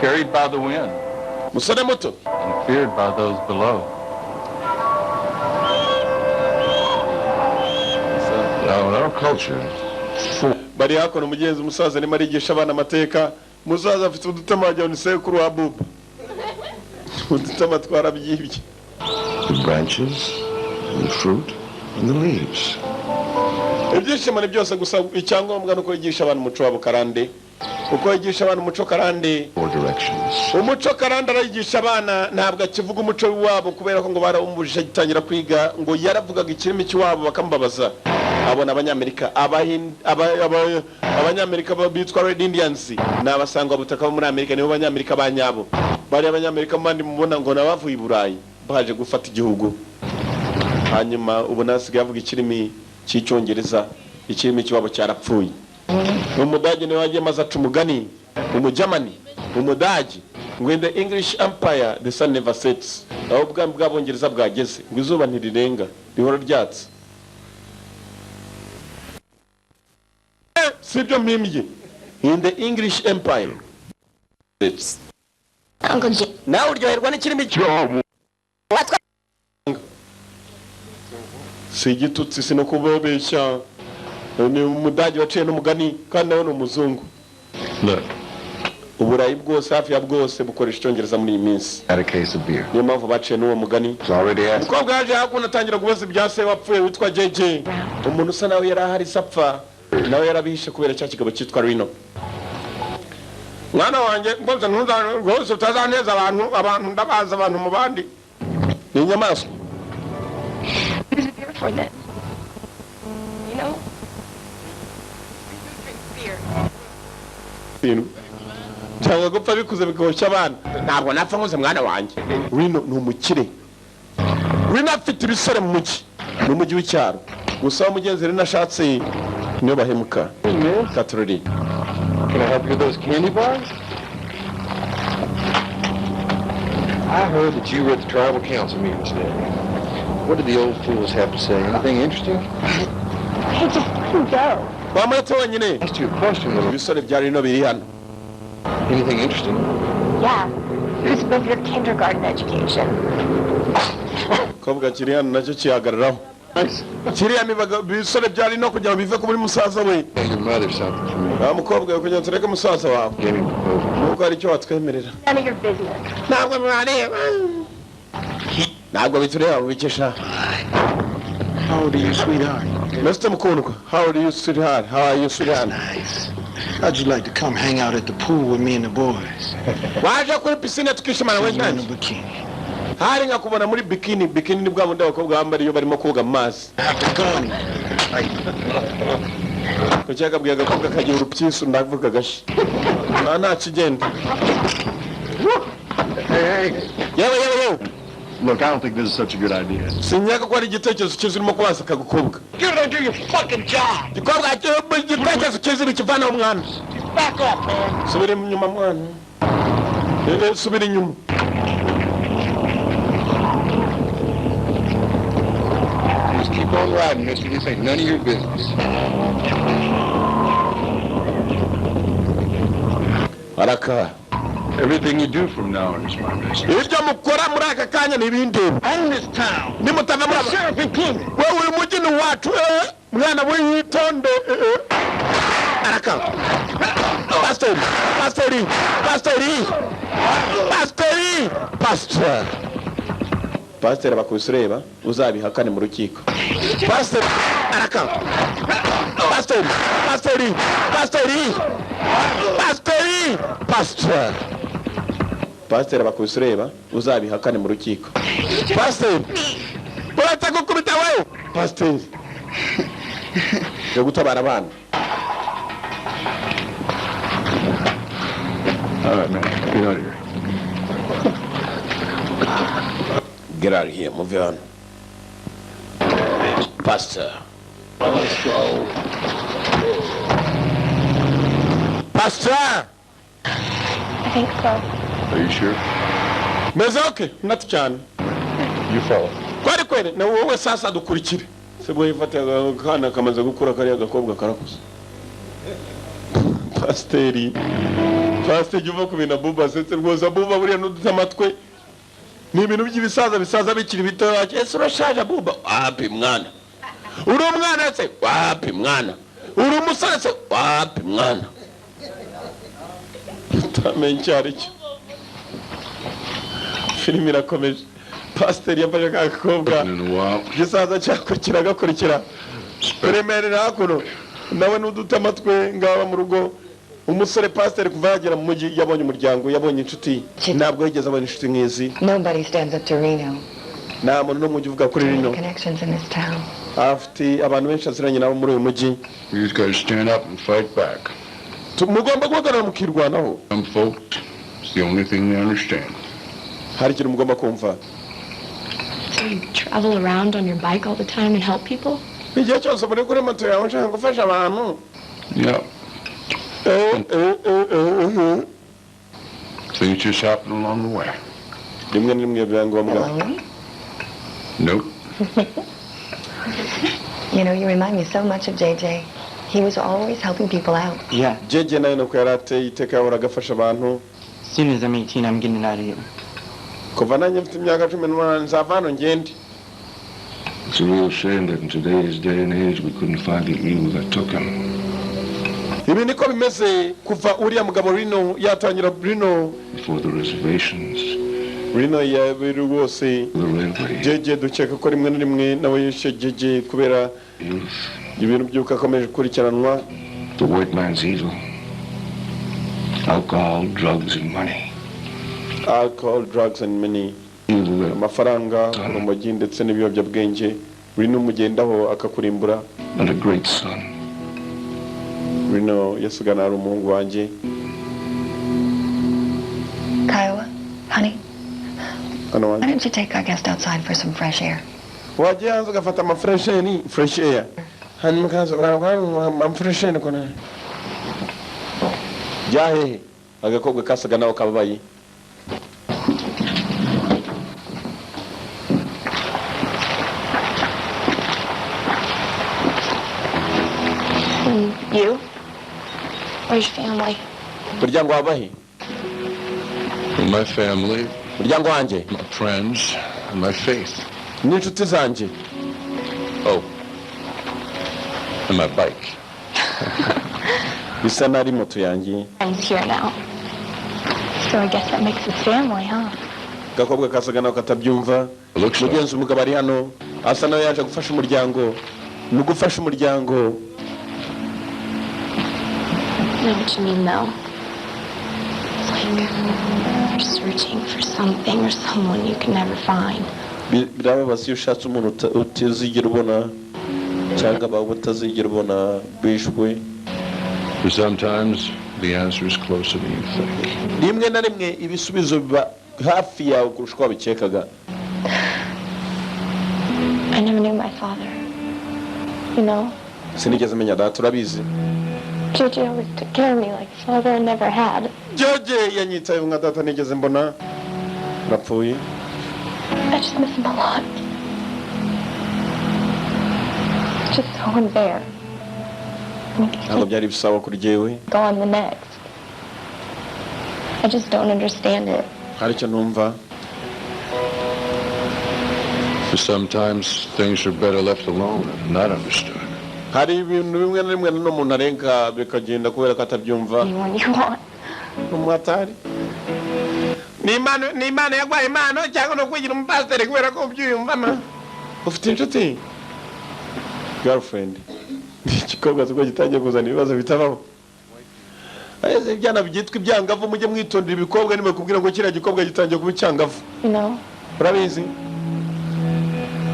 carried by the wind Musore muto. and feared by those below. Now, in our culture, Bari hakuno, umugenzi umusaza arimo arigisha abana amateka. Umusaza afite udutama, wagira ngo ni sekuru wa buba. Udutama twarabyibye. the branches, and the fruit, and the leaves. Ibyishimo ni byose, gusa icyangombwa ni uko yigisha abantu umuco wabo karande. Uko yigisha abantu umuco karande. Four directions. Umuco karande arayigisha abana. Ntabwo akivuga umuco w'iwabo kubera ko ngo barawumubujije agitangira kwiga, ngo yaravugaga ikirimi cy'iwabo bakamubabaza. Abona Abanyamerika, Abanyamerika bitwa Red Indians, ni abasangwabutaka bo muri Amerika, nibo Banyamerika ba nyabo. Bari Abanyamerika mu bandi mubona ngo ni abavuye i Burayi baje gufata igihugu. Hanyuma ubona asigaye avuga ikirimi cy'Icyongereza, ikirimi cy'iwabo cyarapfuye. Umudage niwe wagiye maze aca umugani, Umujamani, Umudage, ngo "In the English Empire the sun never sets." Aho ubwami bw'Abongereza bwageze, ngo izuba ntirirenga, rihora ryatse. Si ibyo mpimbye. In the English Empire sets. Uncle Jim. Nawe uryoherwa n'ikirimi cyabo. Si igitutsi, si no kubabeshya, ni Umudage waciye n'umugani, kandi nawe ni umuzungu. Look, Uburayi bwose, hafi ya bwose, bukoresha Icyongereza muri iyi minsi. had a case of beer. Niyo mpamvu baciye n'uwo mugani. It's already asked. Umukobwa yaje hakuno atangira kubaza ibya se wapfuye witwa JJ. Umuntu usa nawe yari ahari se apfa, nawe yarabihishe kubera cya kigabo cyitwa Rino. Mwana wanjye, rwose rwose utazaneza abantu. Abantu ndabaza, abantu mu bandi ni inyamaswa. Who's it beer for then? You know? We do drink beer. Bintu byanga gupfa bikuze bikoshya abana. Ntabwo napfa nkoze, mwana wanjye. Rino ni umukire. Rino afite ibisore mu mujyi, ni umujyi w'icyaro gusa. Aho umugenzi Rino ashatse niyo bahemuka katorori. Can I help you with those candy bars? I heard that you were at the tribal council meeting today. What did the old fools have to say? Anything interesting? Hey, just let him go. Wamuretse wenyine. Asked you a question, little. Ibisore bya Rino biri hano. Anything interesting? Yeah. Who's above your kindergarten education? Kobwa kiri hano nacyo kihagararaho kiriya bisore bya Rino kugira ngo bive kuri musaza we. Tell your mother something for me. Wa mukobwa we, kugira ngo tureke musaza wawe. Gave me proposal. Nubwo hari icyo watwemerera. None of your business. Ntabwo mwareba, ntabwo bitureba mubikesha. How old are you, sweetheart? Mr. Mukundwa, how are you, sweetheart? How are you, sweetheart? Nice. How'd you like to come hang out at the pool with me and the boys? Waje kuri pisine tukishimana we See you in a nanjye? bikini. Hari nkakubona muri bikini. Bikini ni bwa bundi abakobwa bambara iyo barimo koga mu mazi. Have the gun. Kuki yakabwiye agakobwa kagira urupyisu? Ndavuga gashya nta kigenda. Hey, hey. Yewe, yewe, yewe. Look, I don't think this is such a good idea. Sinyaka ko ari igitekerezo cyiza urimo kubaza aka gakobwa. You don't do your fucking job. Gikobwa, igitekerezo cyiza bikivanaho, mwana. Back off, man. Subira inyuma, mwana. Subira inyuma. Just keep on riding, mister. This ain't none of your business. Araka. Everything you do from now on is my business. Ibyo mukora muri aka kanya ni ibindeba. Own this town. Nimutava muri aba. Sheriff included. Wowe, uyu mujyi ni uwacu. Mwana we, witonde. Araka. Pasiteri, pasiteri, pasiteri, pasiteri, pasiteri, pasiteri, bakubise ureba, uzabihakane mu rukiko. Pasiteri arakanga. Pasiteri, pasiteri, pasiteri, pasiteri, pasiteri, pasiteri, bakubise ureba, uzabihakane mu rukiko. Pasiteri, uretse gukubita we. Pasiteri yo gutabara abana. All right, man. Get out of here. Get out of here, muve hano. Pastor, pastor. I think so. Are you sure? Meze okay, nati cyane. You follow. Kwari kwere na wowe sasa dukurikire. Sibwo yifata akana kamaze gukura, kariya gakobwa karakuze. Pasiteri, pasiteri, uva ku bintu abuba asetse rwose. Abuba buriya n'udutamatwe ni ibintu by'ibisaza bisaza bikiri bitoya. Ese urashaje abuba? Wapi mwana. Uri umwana se? Wapi mwana. Uri umusore se? Wapi mwana. Utamenye icyo ari cyo. Filime irakomeje. Pasiteri yafashe ka gakobwa, igisaza cyakurikira gakurikira remerera hakuno nawe n'udutamatwe ngaba mu rugo. Umusore pasiteri kuva yagera mu mujyi yabonye umuryango, yabonye inshuti. Ntabwo yigeze abona inshuti nk'izi. Nobody stands up to Reno. Nta muntu n'umwe ujya uvuga kuri Reno. Connections in this town. Afite abantu benshi aziranye nabo muri uyu mujyi. You just gotta stand up and fight back. Mugomba guhagarara mukirwanaho. Some folks, it's the only thing they understand. Hari ikintu mugomba kumva. So you travel around on your bike all the time and help people? Igihe cyose muri kuri moto yawe ushaka gufasha abantu. Yeah. Things just happen along the way. Rimwe na rimwe biba ngombwa. Lonely? Nope. You know, you remind me so much of JJ. He was always helping people out. Yeah. JJ nawe nuko yari ateye, iteka yahoraga agafasha abantu. As soon as I'm 18, I'm getting out of here. Kuva nanjye mfite imyaka 18 nzava hano ngende. It's a real shame that in today's day and age we couldn't find the evil that took him. Ibi niko bimeze kuva uriya mugabo Rino yatangira, Rino. Before the reservations, Rino yabiri rwose. the railway, JJ dukeka ko rimwe na rimwe nawe yishe JJ kubera youth, ibintu by'uko akomeje gukurikiranwa. the white man's evil. Alcohol, drugs, and money. Alcohol, drugs and money. Evil that Amafaranga, urumogi ndetse n'ibiyobyabwenge. Rino umugendaho akakurimbura. and a great son. Rino yasigana ari umuhungu wanjye. Kiowa, honey, Hano why wanjye. don't you take our guest outside for some fresh air? Wagiye hanze ugafata ama fresh air, fresh air, hanyuma ukaza ama fresh air kona jya hehe? Agakobwa kasaga nawe kababaye. And you? Where's your family? Umuryango wabahe? Well, my family, Umuryango wanjye, my friends, and my faith. n'inshuti zanjye. Oh, and my bike. Bisa n'ari moto yanjye. Friends here now. So I guess that makes us family, huh? Agakobwa kasaga nawe katabyumva. Looks like Mugenzi, umugabo ari hano asa nawe yaje gufasha umuryango, ni ugufasha umuryango. I know what you mean, though. It's like you're searching for something or someone you can never find. Birababaza iyo ushatse umuntu utazigera ubona, cyangwa abawe utazigera ubona bishwe. But sometimes the answer is closer than you think. Rimwe na rimwe ibisubizo biba hafi yawe kurusha uko wabikekaga. I never knew my father. You know, Sinigeze menya data, urabizi. JJ always took care of me like a father I never had. Joje yanyitayeho nka data nigeze mbona, napfuye. I just miss him a lot. It's just so unfair. I mean, Ntabwo byari bisaba kuri jyewe. gone the next. I just don't understand it. Hari icyo numva. But sometimes things are better left alone and not understood. Hari ibintu bimwe na rimwe n'umuntu arenga bikagenda kubera ko atabyumva. Anyone you want. Umwatari ni impano, ni impano yaguhaye, impano cyangwa no kwigira umupasiteri kubera ko ubyiyumvamo. Ufite inshuti, girlfriend? Ni igikobwa siko gitangiye kuzana ibibazo bitabaho. Ese ibyana byitwa ibyangavu, mujye mwitondera ibikobwa. Nimukubwira ngo kiriya gikobwa gitangiye kuba icyangavu. You know, Urabizi,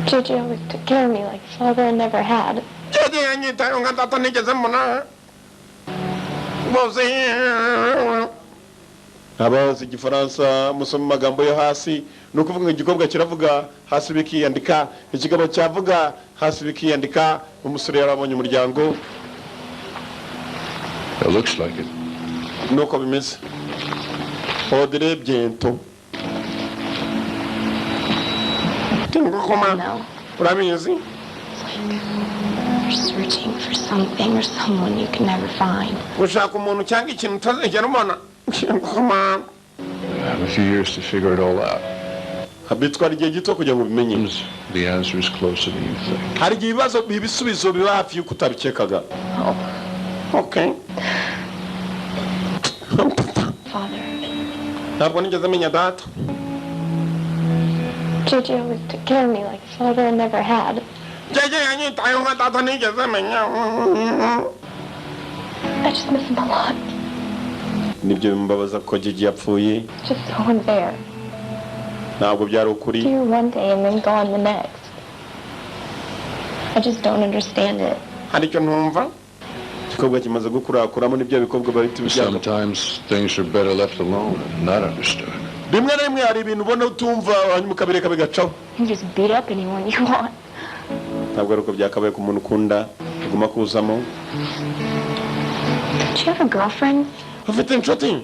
JJ always took care of me like father never had. JJ yanyitayeho nka data nigeze mbona bose. Abazi Igifaransa musoma amagambo yo hasi. Ni ukuvuga ngo igikobwa kiravuga, hasi bikiyandika, ikigabo cyavuga, hasi bikiyandika. Umusore yarabonye umuryango. It looks like it. Nuko bimeze. Audrey, bientôt. No. Urabizi, It's like you're searching for something or someone you can never find. Gushaka umuntu cyangwa ikintu utazigera ubona. Koma. I have a few years to figure it all out. Bitwara igihe gito kugira ngo ubimenye. The answer is closer than you think. Hari igihe ibibazo, ibisubizo biba hafi y'uko utabikekaga. Okay. Father. Ntabwo nigeze menya data. JJ always took care of me like father never had. JJ yanyitayeho nka data nigeze menya. I just miss him a lot. Nibyo bimbabaza ko JJ yapfuye. It's just so unfair. Ntabwo byari ukuri. Here one day and then gone the next. I just don't understand it. Hari icyo ntumva. Igikobwa kimaze gukurakuramo nibyo bikobwa bahita ibyago. Sometimes things are better left alone and not understood. Rimwe na rimwe hari ibintu ubona utumva, hanyuma ukabireka bigacaho. You can just beat up anyone you want. Ntabwo ari uko byakabaye ku muntu ukunda uguma kuzamo. Do you have a girlfriend? Ufite inshuti,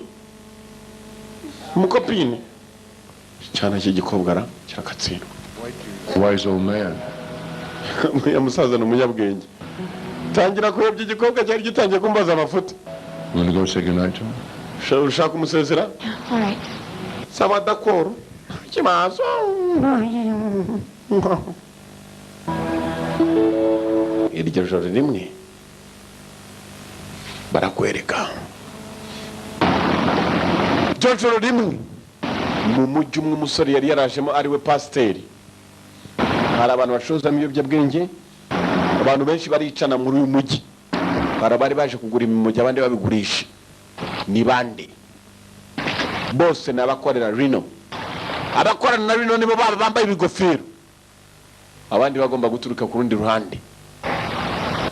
umukopine? Cyane cy'igikobwa ra kirakatsindwa. Wise old man. Uriya musaza ni umunyabwenge. Tangira kuyobya igikobwa cyari gitangiye kumbaza amafuti. You want to go say goodnight to him? Ushaka umusezera? All right. Sawa, d'accord, ikibazo. Iryo joro rimwe barakwereka iryo joro rimwe mu mujyi umwe umusore yari yarajemo ariwe pasiteri, hari abantu bacuruzamo ibiyobyabwenge. Abantu benshi baricana muri uyu mujyi. Hari abari baje kugura imimogi, abandi babigurisha. Ni bande? Bose ni abakorera Rino. Abakorana na Rino nibo baba bambaye ibigofero, abandi bagomba guturuka ku rundi ruhande.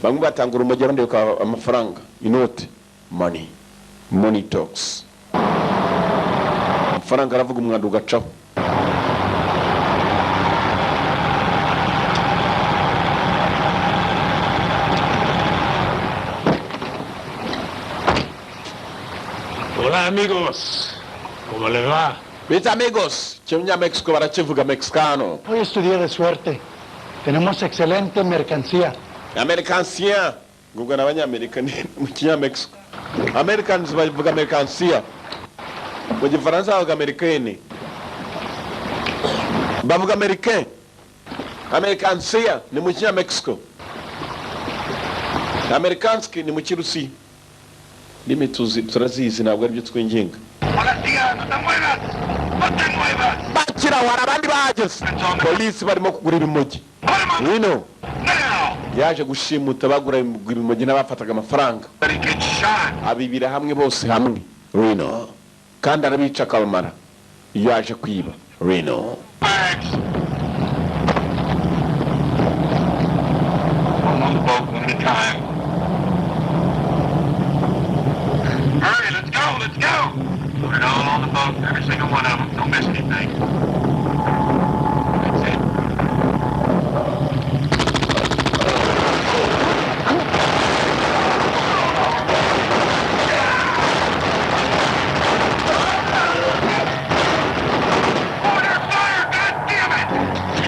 Bamwe batanga urumogi, abandi bakabaha amafaranga, inote. Money, money talks. Amafaranga aravuga, umwanda ugacaho. Hola, amigos, ¿cómo les va? Bita amigos, Kinya-Mexico barakivuga, mexicano. Hoy es tu día de suerte. Tenemos excelente mercancía. Mercancía ngubwo ni Abanyamerika. Ni mu Kinyamexico Americans bavuga mercancía, mu Gifaransa bavuga américaine, bavuga américain. Mercancía ni mu Kinyamexico, amerikanski ni mu Kirusiya. Ndimi tuzi turazizi, ntabwo aribyo twinginga. Bakira, hari abandi bahageze, polisi barimo kugura ibimogi. Wino yaje gushimuta bagura ibimogi n'abafataga amafaranga, abibira hamwe bose hamwe. Rino kandi arabica akabamara iyo yaje kwiba Rino. One on the boat, one at a time. Hurry, let's go, let's go! Put it all on the boat, every single one of them. Don't miss anything. That's it.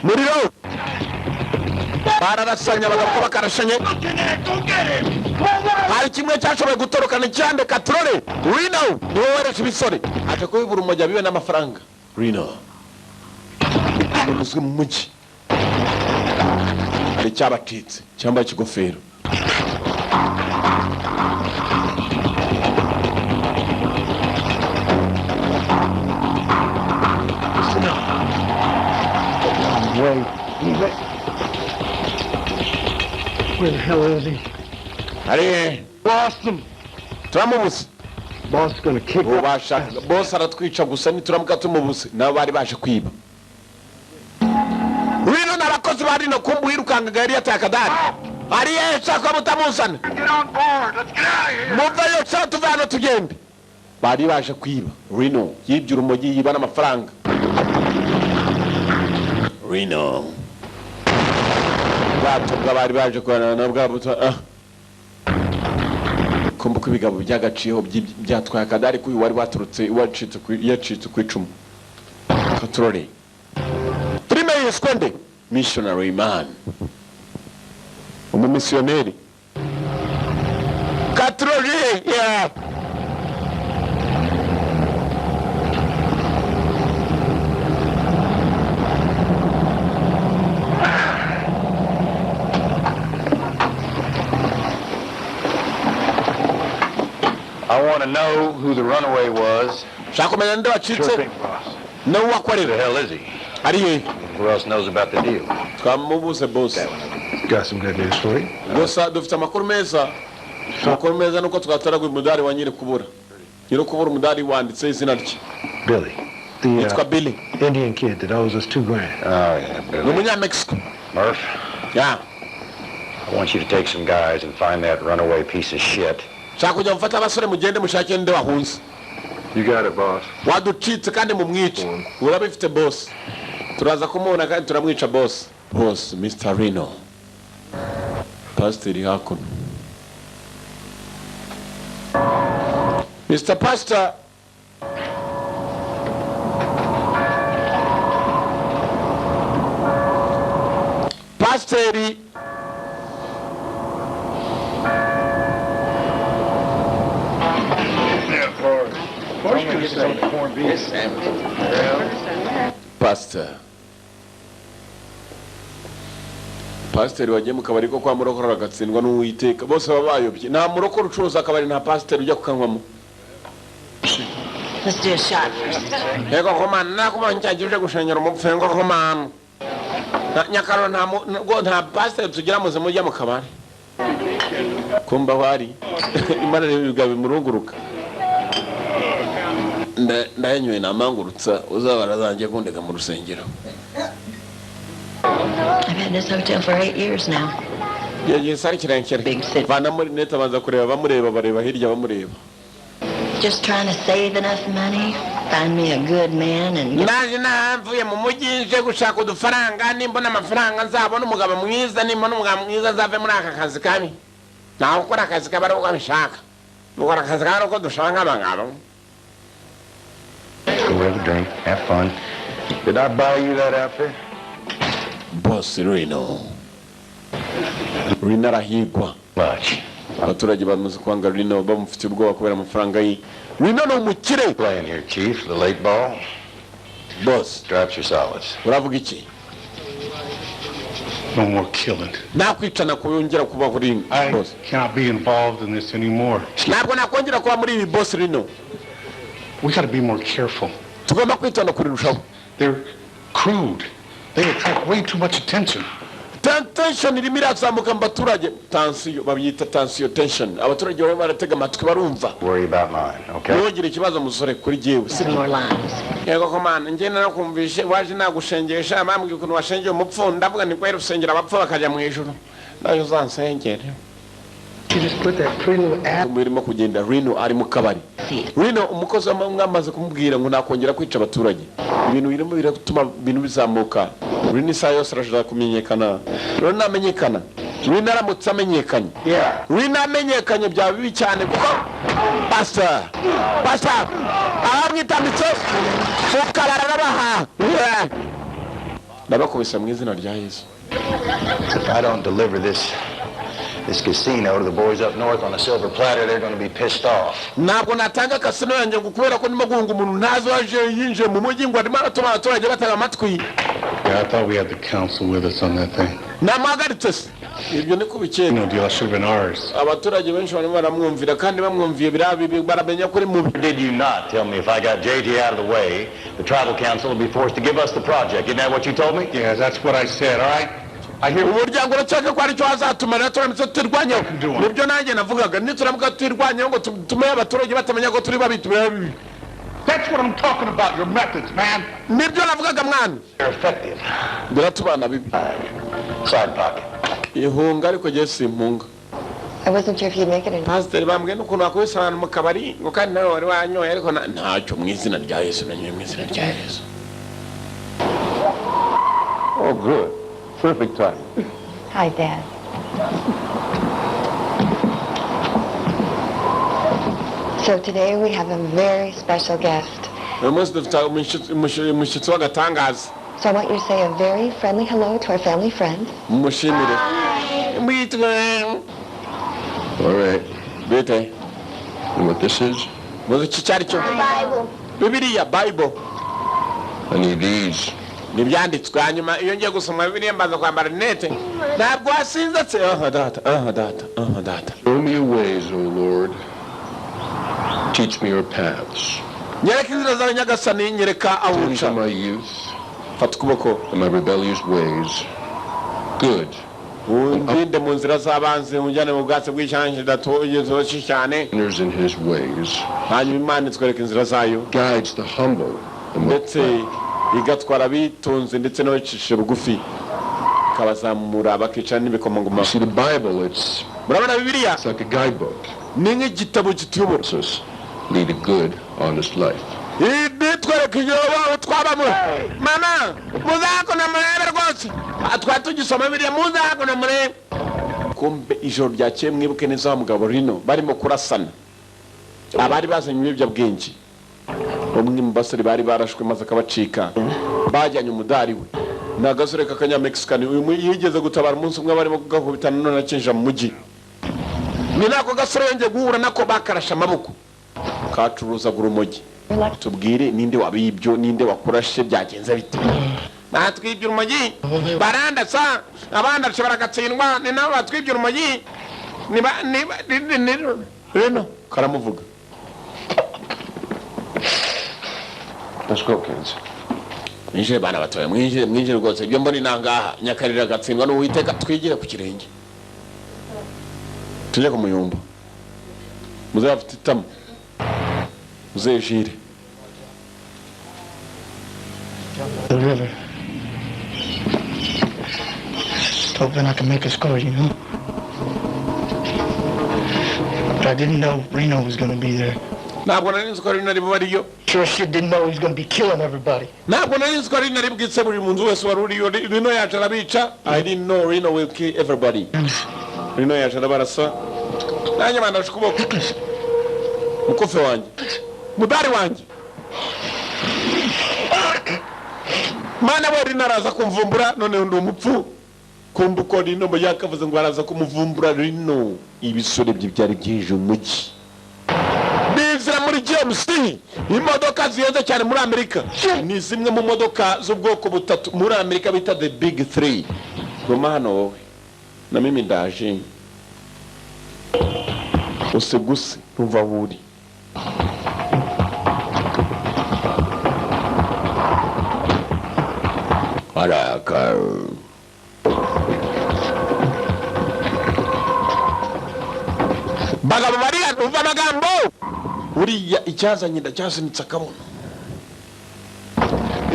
Muriro, bararasanye, abagabo bakarashanye. Hari kimwe cyashoboye gutorokana icyande katurore. Rino niwe wereje ibisore, aje kubibura umujyi abiwe n'amafaranga. Rino uzwi mu mujyi, hari icyabacitse cyambaye ikigofero. Wait. Where the hell is he? Ari Lost him. Turamubuze. Boss is gonna kick Ubasha boss aratwica gusa nituramuka tumubuze. Nabo bari baje kwiba. Rino n'abakozi ba Rino kumbu wirukangaga yari yataye akadari. Ari shaka mutamuzana. Get on board. Let's get out of here. Muvayo sha tuve hano tugende. Bari baje kwiba. Rino yibye urumogi, yiba n'amafaranga. Rino bwato bw'abari baje kubana na bwa buto kumva ko ibigabo by'agaciyeho byatwaye akadari k'uyu wari waturutse wacitse ku yacitse ku icumu. Katorore filime yiswe nde? Missionary Man, umumisiyoneri. Katorore, yeah. I want to know who the runaway was. Shaka kumenya nde wacitse. Sure thing, boss. Nawe wakorera. Who the hell is he? Ari he? Who else knows about the deal? Twamubuze boss. Got some good news for you. Gusa dufite amakuru meza. Amakuru meza nuko twatoraguye umudari wa nyiri kubura. Nyiri kubura umudari wanditse izina rye. Billy. The Yitwa Billy. Indian kid that owes us $2,000. Oh, yeah, Ni Billy. umunyamexico. Murph, Yeah. I want you to take some guys and find that runaway piece of shit. Shaka kujya mufata abasore mugende mushake nde wahunze. You got it, boss. Waducitse kandi mumwice. Urabifite boss. Turaza kumubona kandi turamwica boss. Boss Mr. Rino. Pasiteri hakuno. Mr. Pastor. Pasiteri Pastor. Pasiteri wagiye mu kabari ko kwa murokore agatsindwa n'Uwiteka, bose baba bayobye. Nta murokore ucuruza akabari, nta pasiteri ujya kukanywamo. Let's do a shot first. Yego komana, nakubonye cyagiye uje gushenyera umupfu ngo komana. Nyakaro nta nta pasiteri tugira muzima ujya mu kabari. Kumba aho ari Imana rero ibigabe murunguruka. Ndayanyoye namangurutsa uzabara zanjye kundeka mu rusengero. I've had this hotel for 8 years now. Yagiye sari kirekire. Vana muri net abanza kureba bamureba, bareba hirya bamureba. Just trying to save enough money, find me a good man and get... Naje navuye mu mujyi nje gushaka udufaranga, nimbona amafaranga nzabona umugabo mwiza, nimbona umugabo mwiza nzave muri aka kazi kabi. Nawe ukora akazi kabi ari uko abishaka. Ukora akazi kabi ari uko dushaka abangabo. Go have a drink, have fun. Did I buy you that outfit? Boss Rino. Rino arahigwa. Much. Abaturage bamaze kwanga Rino, bamufitiye ubwoba kubera amafaranga ye. Rino ni umukire. Playing here, Chief, the late ball. Boss. Straps your solids. Uravuga iki? No more killing. Nakwicana kuyongera kuba kuri I boss. cannot be involved in this anymore. Ntabwo nakongera kuba muri ibi boss Rino. We got to be more careful. Tugomba kwitonda kurirushaho. They're crude. They attract way too much attention. Tension irimo irazamuka mu baturage. Tansiyo babyita tansiyo, tension. Abaturage barimo baratega amatwi barumva. Worry about mine, okay? Ntugire ikibazo musore kuri jyewe. Some more limes. Yego komana, njye narakumvishe waje nagushengesha, bambwiye ukuntu washengeye umupfu, ndavuga ni kwera usengera abapfu bakajya mu ijuru. Nayo uzansengere. You just put that pretty little app. Irimo kugenda Rino ari mu kabari. Rino umukozi w'amwe amaze kumubwira ngo nakongera kwica abaturage. Ibintu birimo biratuma ibintu bizamuka. Rino isaha yose arashaka kumenyekana. Rino namenyekana. Rino aramutse amenyekanye. Rino amenyekanye byaba bibi cyane kuko Pastor, Pastor aramwitambitse mu kabari arabaha. Ndabakubise mu izina rya Yesu. If I don't deliver this casino to the boys up north on a silver platter, they're going to be pissed off. Ntabwo natanga kasino yanjye ngo kubera ko ndimo guhunga umuntu ntazi waje yinjiye mu mujyi ngo arimo aratuma abaturage batega amatwi. Yeah, I thought we had the council with us on that thing. Namuhagaritse se. Ibyo ni kubikeka. No deal should have been ours. Abaturage benshi barimo baramwumvira, kandi bamwumviye biriya baramenya ko uri mubi. Did you not tell me if I got JT out of the way, the tribal council would be forced to give us the project? Isn't that what you told me? Yeah, that's what I said, all right? I hear. Umuryango urakeka ko aricyo wazatumara turamutse tutirwanyeho. Nibyo nanjye navugaga, nituramuka tutirwanyeho ngo tume abaturage batamenya ko turi babi, tubere bibi. That's what I'm talking about, your methods, man. Nibyo navugaga, mwana. They're effective. Biratubana bibi. Side pocket. Ihunga, ariko jye simpunga. I wasn't sure if you'd make it or not. Pasiteri bambwiye n'ukuntu wakubise abantu mu kabari, ngo kandi nawe wari wanyoye, ariko ntacyo. Mu izina rya Yesu, nanyoye mu izina rya Yesu. Oh, good. Perfect time. Hi, Dad. So today we have a very special guest. Uyu munsi dufite umushyitsi w'agatangaza. So I want you to say a very friendly hello to our family friends. Mumushimire mwitwe. All right. Bite? You know what this is? Muzi iki cyari cyo? Bibiliya, Bible. I need these. Ntibyanditswe. Hanyuma iyo ngiye gusoma Bibiliya mbanza kwambara rinete. Ntabwo wasinze se? Aha data, aha data, aha data. Show me your ways, O Lord. Teach me your paths. Nyereka inzira zawe, Nyagasani, nyereka aho Sins uca. of my youth Fata ukuboko. And my rebellious ways. Good. Undinde mu nzira z'abanzi, unjyane mu bwatsi bw'ishyanga gitoshye cyane. Sinners in his ways. Hanyuma Imana itwereka inzira zayo. Guides the humble and ndetse igatwara abitonze ndetse n'abacishije bugufi, ikabazamura bakicara n'ibikomangoma. You see, the Bible, it's, Murabona Bibiliya it's like a guidebook. ni nk'igitabo kituyobora. Helps us lead a good, honest life. Nitwereka iyobo twabamo. Mama, muzakona murebe rwose. Ah, twari tugisoma Bibiliya, muzakona murebe. Kumbe ijoro ryakeye, mwibuke neza, wa mugabo Rino barimo kurasana, abari bazanye ibiyobyabwenge, umwe mu basore bari barashwe maze akabacika, bajyanye umudari we, ni agasore k'akanyamexican. Uyu yigeze gutabara umunsi umwe barimo kugakubitana, none akinjira mu mujyi. Ni nako gasore yongeye guhura nako, bakarashe amaboko, kacuruzaga urumogi. Tubwire, ninde wabibyo? Ninde wakurashe? Byagenze bite? Batwibye urumogi, barandasa, abandashe baragatsindwa, ni nabo batwibye urumogi. Niba niba Reno karamuvuga. Let's go, kids. Mwinjire bana batoya, mwinjire, mwinjire rwose. Ibyo mbona inangaha nyakarira agatsindwa n'Uwiteka. Twigire ku kirenge, tujye ku muyumba. Muzehe afite itama, muzehe Jire. The river. Just hoping I can make a score. But I didn't know Reno was gonna be there. Ntabwo nari nzi ko Rino ari bube ariyo. Sure shit didn't know he was gonna be killing everybody. Ntabwo nari nzi ko Rino ari bwice buri muntu wese wari uriyo. Rino yaje arabica. I didn't know Rino will kill everybody. Rino yaje arabarasa, nanjye bandashe ukuboko. Mukofe wanjye, mudari wanjye, mana we! Rino araza kumvumbura, noneho ndi umupfu. Kumva uko Rino yakavuze ngo araza kumuvumbura. Rino ibisore bye byari byinjiye umujyi, bizira muri GMC, imodoka zihenze cyane muri Amerika. Ni zimwe mu modoka z'ubwoko butatu muri Amerika bita the big three. Guma hano wowe na mimi, ndaje useguse ntuva aho uri. Araka bagabo bariya, umva amagambo uriya. Icyazanye inda cyasunitse akabuno,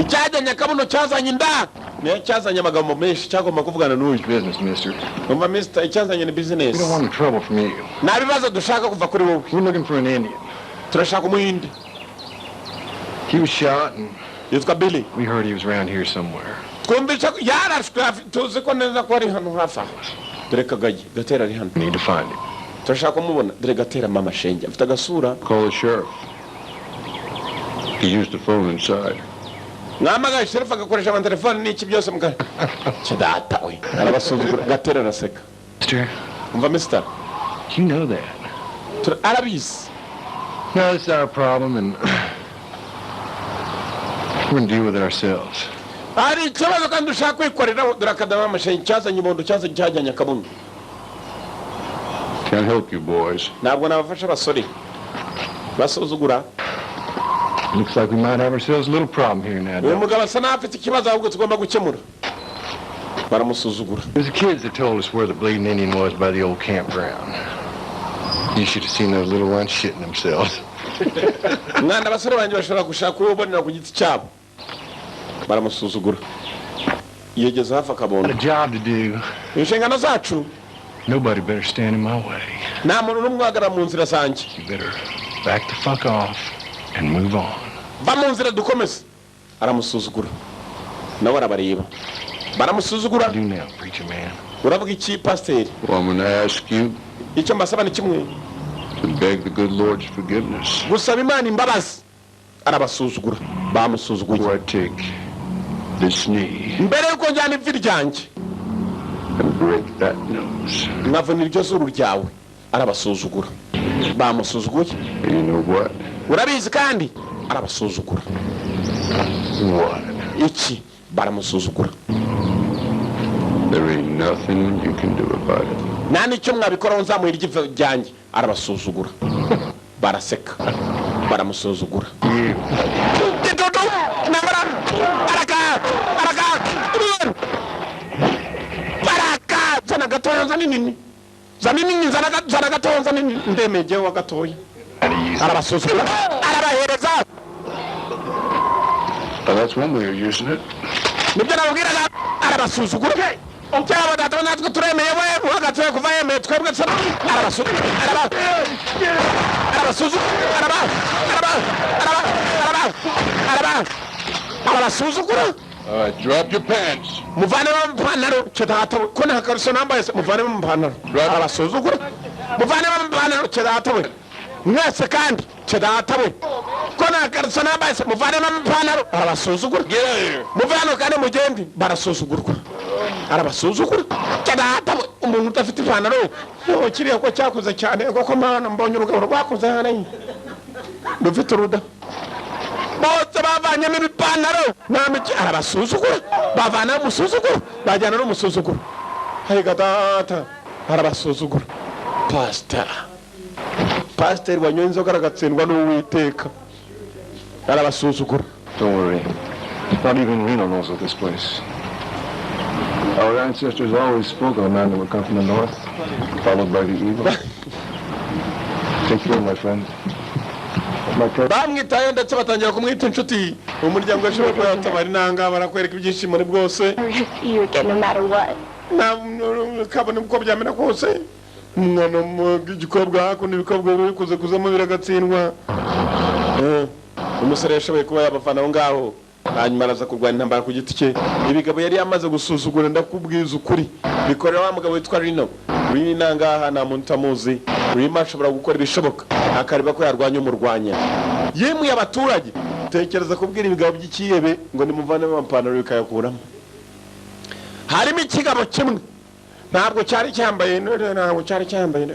icyajyanye akabuno cyazanye inda, niyo cyazanye amagambo menshi, cyagomba kuvugana n'uyu. Business, mister. Umva mister, icyazanye ni business. We don't want any trouble from you. Nta bibazo dushaka kuva kuri wowe. We're looking for an Indian. Turashaka Umuhinde. He was shot and yitwa Billy. We heard he was around here somewhere. Twumvise ko yarashwe tuzi ko neza ko ari hano hafi aha. Dore Kagagi Gatera ari hano. Need to find him. Turashaka kumubona. Dore Gatera, mama shenge afite agasura. Call the sheriff. He used the phone inside. Mwamagaye sheriff, agakoresha amatelefoni n'iki byose muka data we arabasuzugura. Gatera araseka. Mister, Umva mister. You know that. Arabizi. No, it's our problem, and we're gonna deal with it ourselves. Hari ikibazo kandi ushaka kwikoreraho. Dore akadama amashenyi cyazanye ibondo, cyazanye, cyajyanye akabuno. Can't help you boys. Ntabwo nabafasha abasore, basuzugura. Looks like we might have ourselves a little problem here now, Uyu Doc. mugabo asa n'aho afite ikibazo ahubwo tugomba gukemura. Baramusuzugura. It was the kids that told us where the Bleeding Indian was by the old campground. You should have seen those little ones shitting themselves. Mwana, abasore banjye bashobora gushaka kuwubonera ku giti cyabo. Baramusuzugura. Yegeze hafi akabondo. Got a job to do. Inshingano zacu. Nobody better stand in my way. Nta muntu n'umwe uhagarara mu nzira zanjye. You better back the fuck off and move on. Va mu nzira dukomeze. Aramusuzugura, nawe arabareba, baramusuzugura. Do now, preacher man. Uravuga iki, pasiteri? Well, I'm going to ask you Icyo mbasaba ni kimwe. to beg the good Lord's forgiveness. Gusaba Imana imbabazi. Arabasuzugura, bamusuzuguye. Before I take this knee Mbere y'uko njyana ivi ryanjye and break that nose. nkavuna iryo zuru ryawe. Arabasuzugura, bamusuzuguye. And you know what? Urabizi kandi arabasuzugura. What? Iki? Baramusuzugura. There ain't nothing you can do about it. Nta n'icyo mwabikoraho, nzamuha iryo ryanjye. Arabasuzugura, baraseka, baramusuzugura. Dudu, nambara, araka, araka, baraka, zana gatoya, zana nini, zana nini, zana gatoya, zana nini, ndemeye wa gatoya. Arabasuzugura, arabahereza. Well, that's one way of using it. Nibyo nababwiraga. Arabasuzugura cyangwa data, natwe turemeye, we uhagaze kuva yemeye, twebwe arabasuzugura, arabasuzugura, araba araba araba araba araba arabasuzugura. All right, drop your pants. Muvanemo amapantaro, cyo data we, ko nta kariso nambaye se? Muvanemo amapantaro. Arabasuzugura. Muvanemo amapantaro, cyo data we, mwese kandi. Cyo data we, ko nta kariso nambaye se? Muvanemo amapantaro. Arabasuzugura. Muve hano kandi mugende. Barasuzugurwa, arabasuzugura. Cyo data we, umuntu udafite ipantaro yo, kiriya ko cyakuze cyane koko? Mana, mbonye urugabo rwakuze hano rufite uruda. Bose bavanyemo ibipantaro, nta miki. Arabasuzugura, bavanaho umusuzuguro, bajyana n'umusuzuguro. Hayiga data, arabasuzugura. Pasita, pasiteri wanyoye inzoga aragatsindwa n'Uwiteka. Arabasuzugura. Don't worry. Not even Reno knows of this place. Our ancestors always spoke of a man that would come from the north, followed by the evil. Take care, my friend. My cousin. Bamwitayeho ndetse batangira kumwita inshuti. Umuryango yashobora kuba yatabara inanga, barakwereka ibyishimo ni bwose. Or to see you again no matter what. Nta kabone uko byamera kose. Umwana w'igikobwa hakuno, ibikobwa biri kuza kuzamo biragatsindwa. Umusore yashoboye kuba yabavana aho ngaho, hanyuma araza kurwanya intambara ku giti cye. Ibigabo yari yamaze gusuzugura, ndakubwiza ukuri, bikorera wa mugabo witwa Rino. Rino nangaha nta muntu utamuzi. Rino ashobora gukora ibishoboka akareba ko yarwanya umurwanya. Yemwe abaturage, tekereza kubwira ibigabo by'ikiyebe ngo nimuvanemo amapantaro, bikayakuramo. Harimo ikigabo kimwe ntabwo cyari cyambaye, ntabwo cyari cyambaye.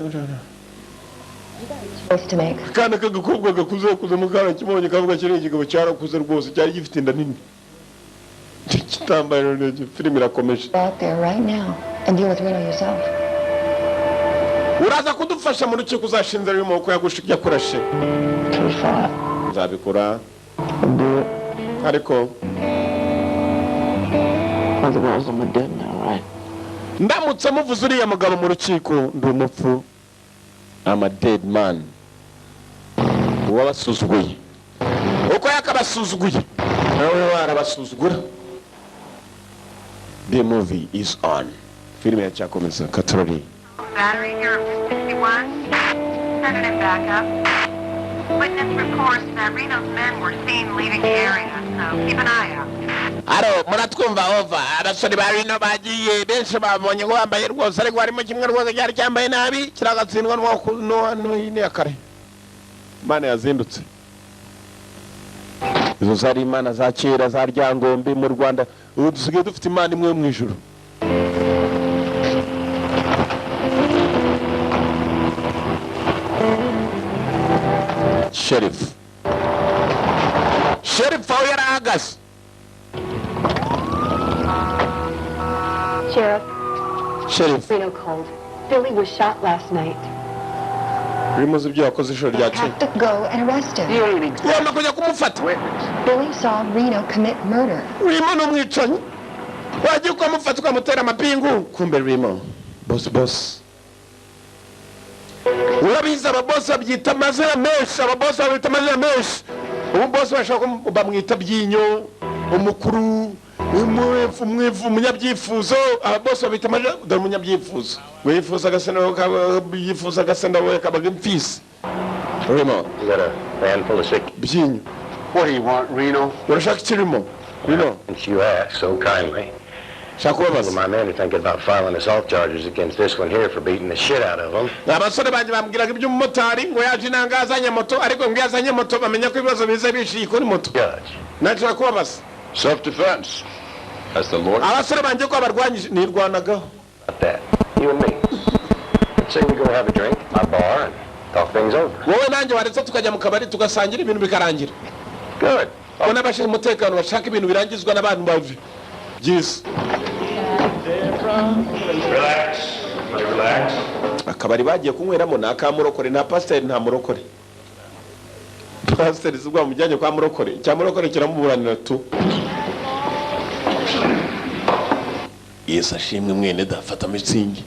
Choice to make. Akana k'agakobwa gakuze kuzemo karakibonye, kavuga kiriya ikigabo cyarakuze rwose, cyari gifite inda nini kitambaye. None filime irakomeje. Go out there right now and deal with Reno yourself. Uraza kudufasha mu rukiko, uzashinze ruri mu maboko yakurashe. Nzabikora, ariko Otherwise, I'm dead now, right? Ndamutse muvuze uriya mugabo mu rukiko, ndi umupfu. I'm a dead man. Uwabasuzuguye uko yakabasuzuguye nawe arabasuzugura. The movie is on. Filime yacyakomeza katorori. Battery here at 61. Sending it back up. Witness reports that Reno's men were seen leaving the area, so keep an eye out. Aro, muratwumva? Over. Abasore ba Rino bagiye, benshi babonye ngo bambaye rwose, ariko harimo kimwe rwose cyari cyambaye nabi, kiragatsindwa ya kare. Imana yazindutse, izo zari imana za kera za Ryangombe mu Rwanda. Ubu dusigaye dufite Imana imwe yo mu ijuru. Sheriff, sheriff aho yari ahagaze. Sheriff, Sheriff. Reno called. Billy was shot last night. Urimo uzi ibyo yakoze ijoro ryakeye? Have to go and arrest him. Ugomba kujya kumufata. Billy saw Reno commit murder. Rimo ni umwicanyi, wagiye ukamufata ukamutera amapingu. Kumbe Rimo boss, boss, urabizi, ababosi babyita amazina menshi, ababosi babita amazina menshi. Ubu boss bashobora bamwita Byinyo, umukuru, umunyabyifuzo. Ababosi babita amazina. Dore umunyabyifuzo ngo yifuza agasa nawe, yifuza agasa nawe kabaga imfisi Rimo. You got a van full of sick. Byinyo. What do you want, Reno? Urashaka ikirimo, Rino? Since you asked so kindly. Shaka kubabaza. My men are thinking about filing assault charges against this one here for beating the shit out of them. Abasore banjye bambwiraga iby'umumotari ngo yaje inanga azanye moto, ariko ngo iyo azanye moto bamenya ko ibibazo biza bishiye kuri moto. Judge. Nashaka kubabaza. Self-defense. That's the Lord. Abasore banjye ko barwanyije nirwanagaho. About that. You and me. Let's say we go have a drink at my bar and talk things over. Wowe nanjye waretse tukajya mu kabari tugasangira, ibintu bikarangira. Good. Ubona abashinzwe umutekano bashaka ibintu birangizwa n'abantu babi byiza. Relax. Relax. Akabari bagiye kunyweramo ni aka murokore, nta pasiteri, nta murokore. Pasiteri si ubwo bamujyanye kwa murokore, cya murokore kiramuburanira tu. Yesu ashimwe, mwene da fata mitsingi.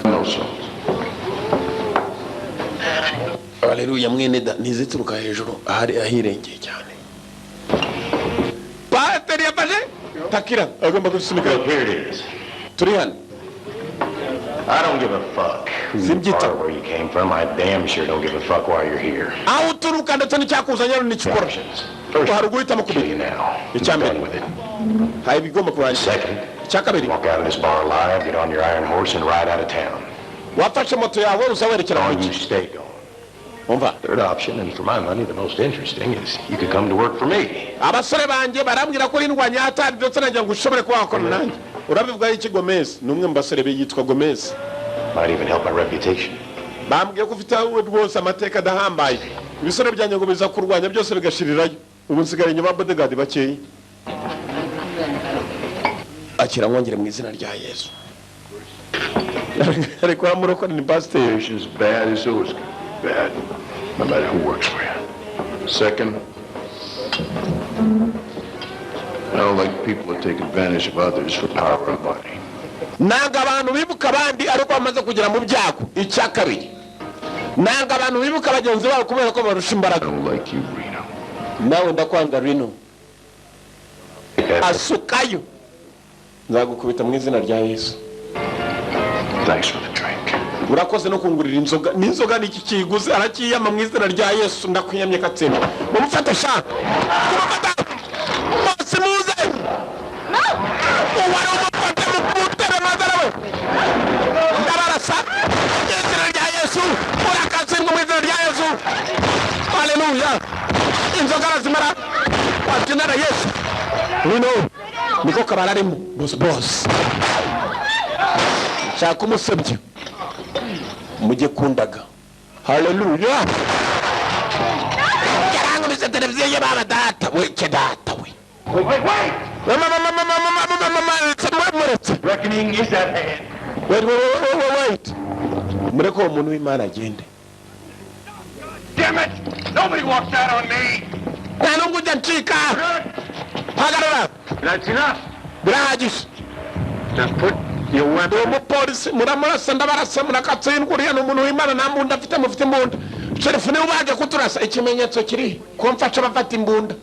No salt. Aleluya, mwene da ntizituruka hejuru ahari ahirengeye cyane. Pasiteri yafashe takira agomba gusunika. Here it is. Turi hano. I don't give a fuck who you are or where you came from. I damn sure don't give a fuck why you're here. Aho uturuka ndetse n'icyakuzanye n'icyo ukora, hari uguhitamo kubiri. Icya mbere, hari ibigomba kurangira. Second, icya kabiri, walk out of this bar alive, get on your iron horse, and ride out of town. Wafashe moto yawe uza werekera mu Or mujyi. you stay gone. Umva. Third option, and for my money, the most interesting, is you could come to work for me. Abasore banjye barambwira ko uri indwanyi hatari, ndetse nagira ngo ushobore kuba wakora nanjye. Urabivugaho iki, Gomez? Ni umwe mu basore be, yitwa Gomez. Might even help my reputation. Bambwiye ko ufite rwose amateka adahambaye. Ibisore byanjye ngo biza kurwanya byose bigashirirayo. Ubu nsigaye inyuma bodyguard bakeya. Akira mwongere mu izina rya Yesu. Ariko murokore ni pasiteri. As bad as always gonna be bad, no matter who works for you. Second, I don't like people that take advantage of others for power and money. Nanga abantu bibuka abandi ariko bamaze kugera mu byago. Icya kabiri, nanga abantu bibuka bagenzi babo kubera ko barusha imbaraga. I don't like you, Reno. Nawe ndakwanga, Rino. Asukayo, nzagukubita mu izina rya Yesu. Thanks for the drink. Urakoze no kungurira inzoga. N'inzoga ni iki kiyiguze? Arakiyama mu izina rya Yesu. Ndakwiyamye katsemba. Mumufate sha, kumufata bose muze. Uwari umufate mukutere mazara we. Ndabarasa mu izina rya Yesu. Urakatsindwa mu izina rya Yesu. Haleluya! Inzoga arazimara wabyinana. Yesu Rino niko kabari arimo. Boss, boss, shaka umusebya mujye kundaga. Haleluya! Yarankubise televiziyo ye. Baba data we, ke data we. Wait, wait, wait! Mama, mama, mama, mama, mama, mama, muretse. Reckoning is at hand. Wait, wait, wait, wait, wait! Mureke uwo muntu w'Imana agende. Damn it! Nobody walks out on me! Nta nubwo ujya ncika. Hagarara. That's enough. Birahagije. Just put your weapon. Uwo mupolisi muramurasa, ndabarasa murakatsindwa. Uriya ni umuntu w'Imana, nta mbunda afite. Mufite imbunda. Sheriff niwe ubanje kuturasa. Ikimenyetso kiri ko mfasha abafata imbunda,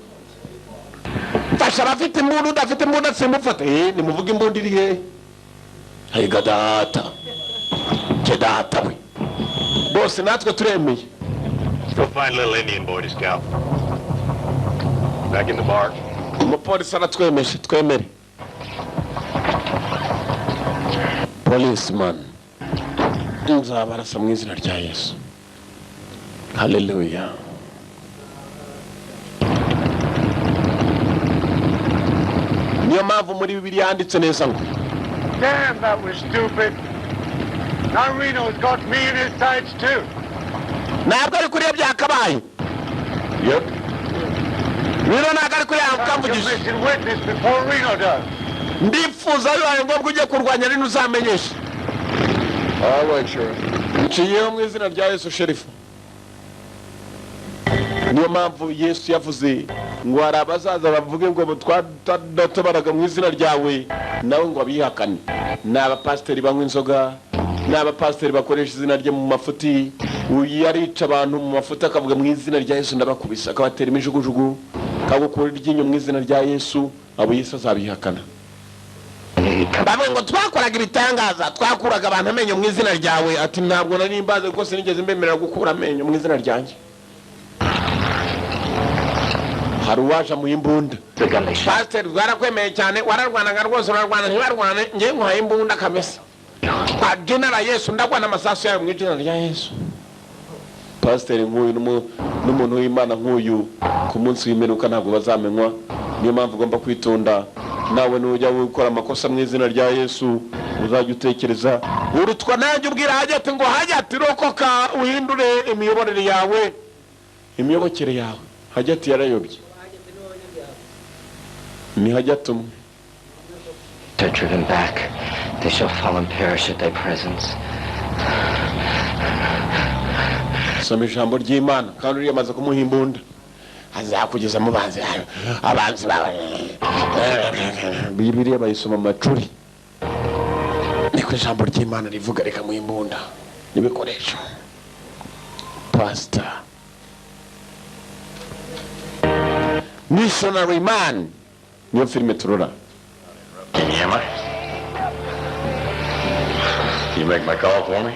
mfasha abafite imbunda. Udafite imbunda simufata. Nimuvuge imbunda iri hehe? Higa data, ke data we, bose natwe turemeye. Go find little Indian boy to scout. Back in the bar. Umupolisi aratwemeje, twemere. Policeman, nzabarasa mu izina rya Yesu. Haleluya! Niyo mpamvu muri Bibiliya yanditse neza ngo Damn, that was stupid. Now Reno's got me in his sights too. Ntabwo ari kuriya byakabaye. Yep. Rino ntabwo ari kuriya kamvugisha. Missing witness before Reno does. Ndifuza bibaye ngombwa ujye kurwanya rino, uzamenyeshe. All right, Sheriff. Nciyeho mu izina rya Yesu, sheriff. Niyo mpamvu Yesu yavuze ngo hari abazaza bavuge ngo twatabaraga mu izina ryawe, nawe ngo abihakane. Ni abapasiteri banywa inzoga, ni abapasiteri bakoresha izina rye mu mafuti. Uyu yarica abantu mu mafuti, akavuga mu izina rya Yesu ndabakubise, akabatera imijugujugu, akagukura iryinyo mu izina rya Yesu. Abo Yesu azabihakana, bavuga ngo twakoraga ibitangaza, twakuraga abantu amenyo mu izina ryawe. Ati ntabwo nari mbaze rwose, nigeze mbemerera gukura amenyo mu izina ryanjye. Hari uwaje amuha imbunda. Pasiteri, bwarakwemeye cyane, wararwanaga rwose, urarwana ntibarwane, ngewe nkuhaye imbunda kabisa kwa jina la Yesu, ndagwana amasasu yawe mu izina rya Yesu. Pasiteri nk'uyu n'umuntu w'Imana nk'uyu, ku munsi w'imperuka ntabwo bazamenywa. Niyo mpamvu ugomba kwitonda. Nawe nujya gukora amakosa mu izina rya Yesu, uzajya utekereza urutwa nanjye ubwira Hajyati ngo Hajyati rokoka, uhindure imiyoborere yawe, imiyobokere yawe. Hajyati yarayobye, ni Hajyati umwe. They're driven back. They shall fall and perish at thy presence. Soma ijambo ry'Imana. Kandi uriya amaze kumuha imbunda, azakugeza mu banzi bawe, abanzi bawe. Bibiliya bayisoma mu macuri, niko ijambo ry'Imana rivuga. Reka muha imbunda n'ibikoresho. Pastor Missionary Man niyo filime turora. Can you hear me? You make my call for me?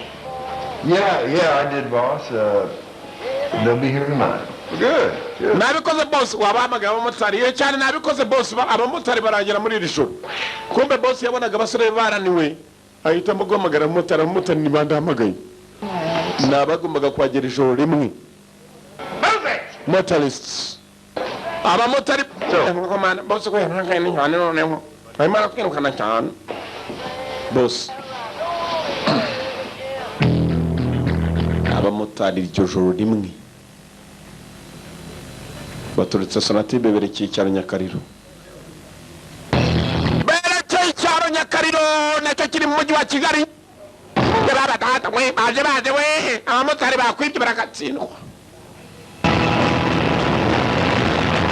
Yeah, I did, boss. They'll be here tonight. Good, good. Nabikoze, boss. Wabahamagaye abamotari? Iyo cyane, nabikoze, boss. Abamotari baragera muri iri joro. Kumbe boss yabonaga abasore baraniwe, ahitamo guhamagara abamotari. Abamotari ni bande ahamagaye? Ni abagombaga kuhagera ijoro rimwe, motorists, abamotari. Boss ko yahamagaye ni cyane, noneho arimo aratwirukana cyane, boss. Abamotari iryo joro rimwe baturutse Sonatube berekeye icyaro Nyakariro, berekeye icyaro Nyakariro nacyo kiri mu mujyi wa Kigali. Baba data we, baje baje we, abamotari bakwibye baragatsindwa.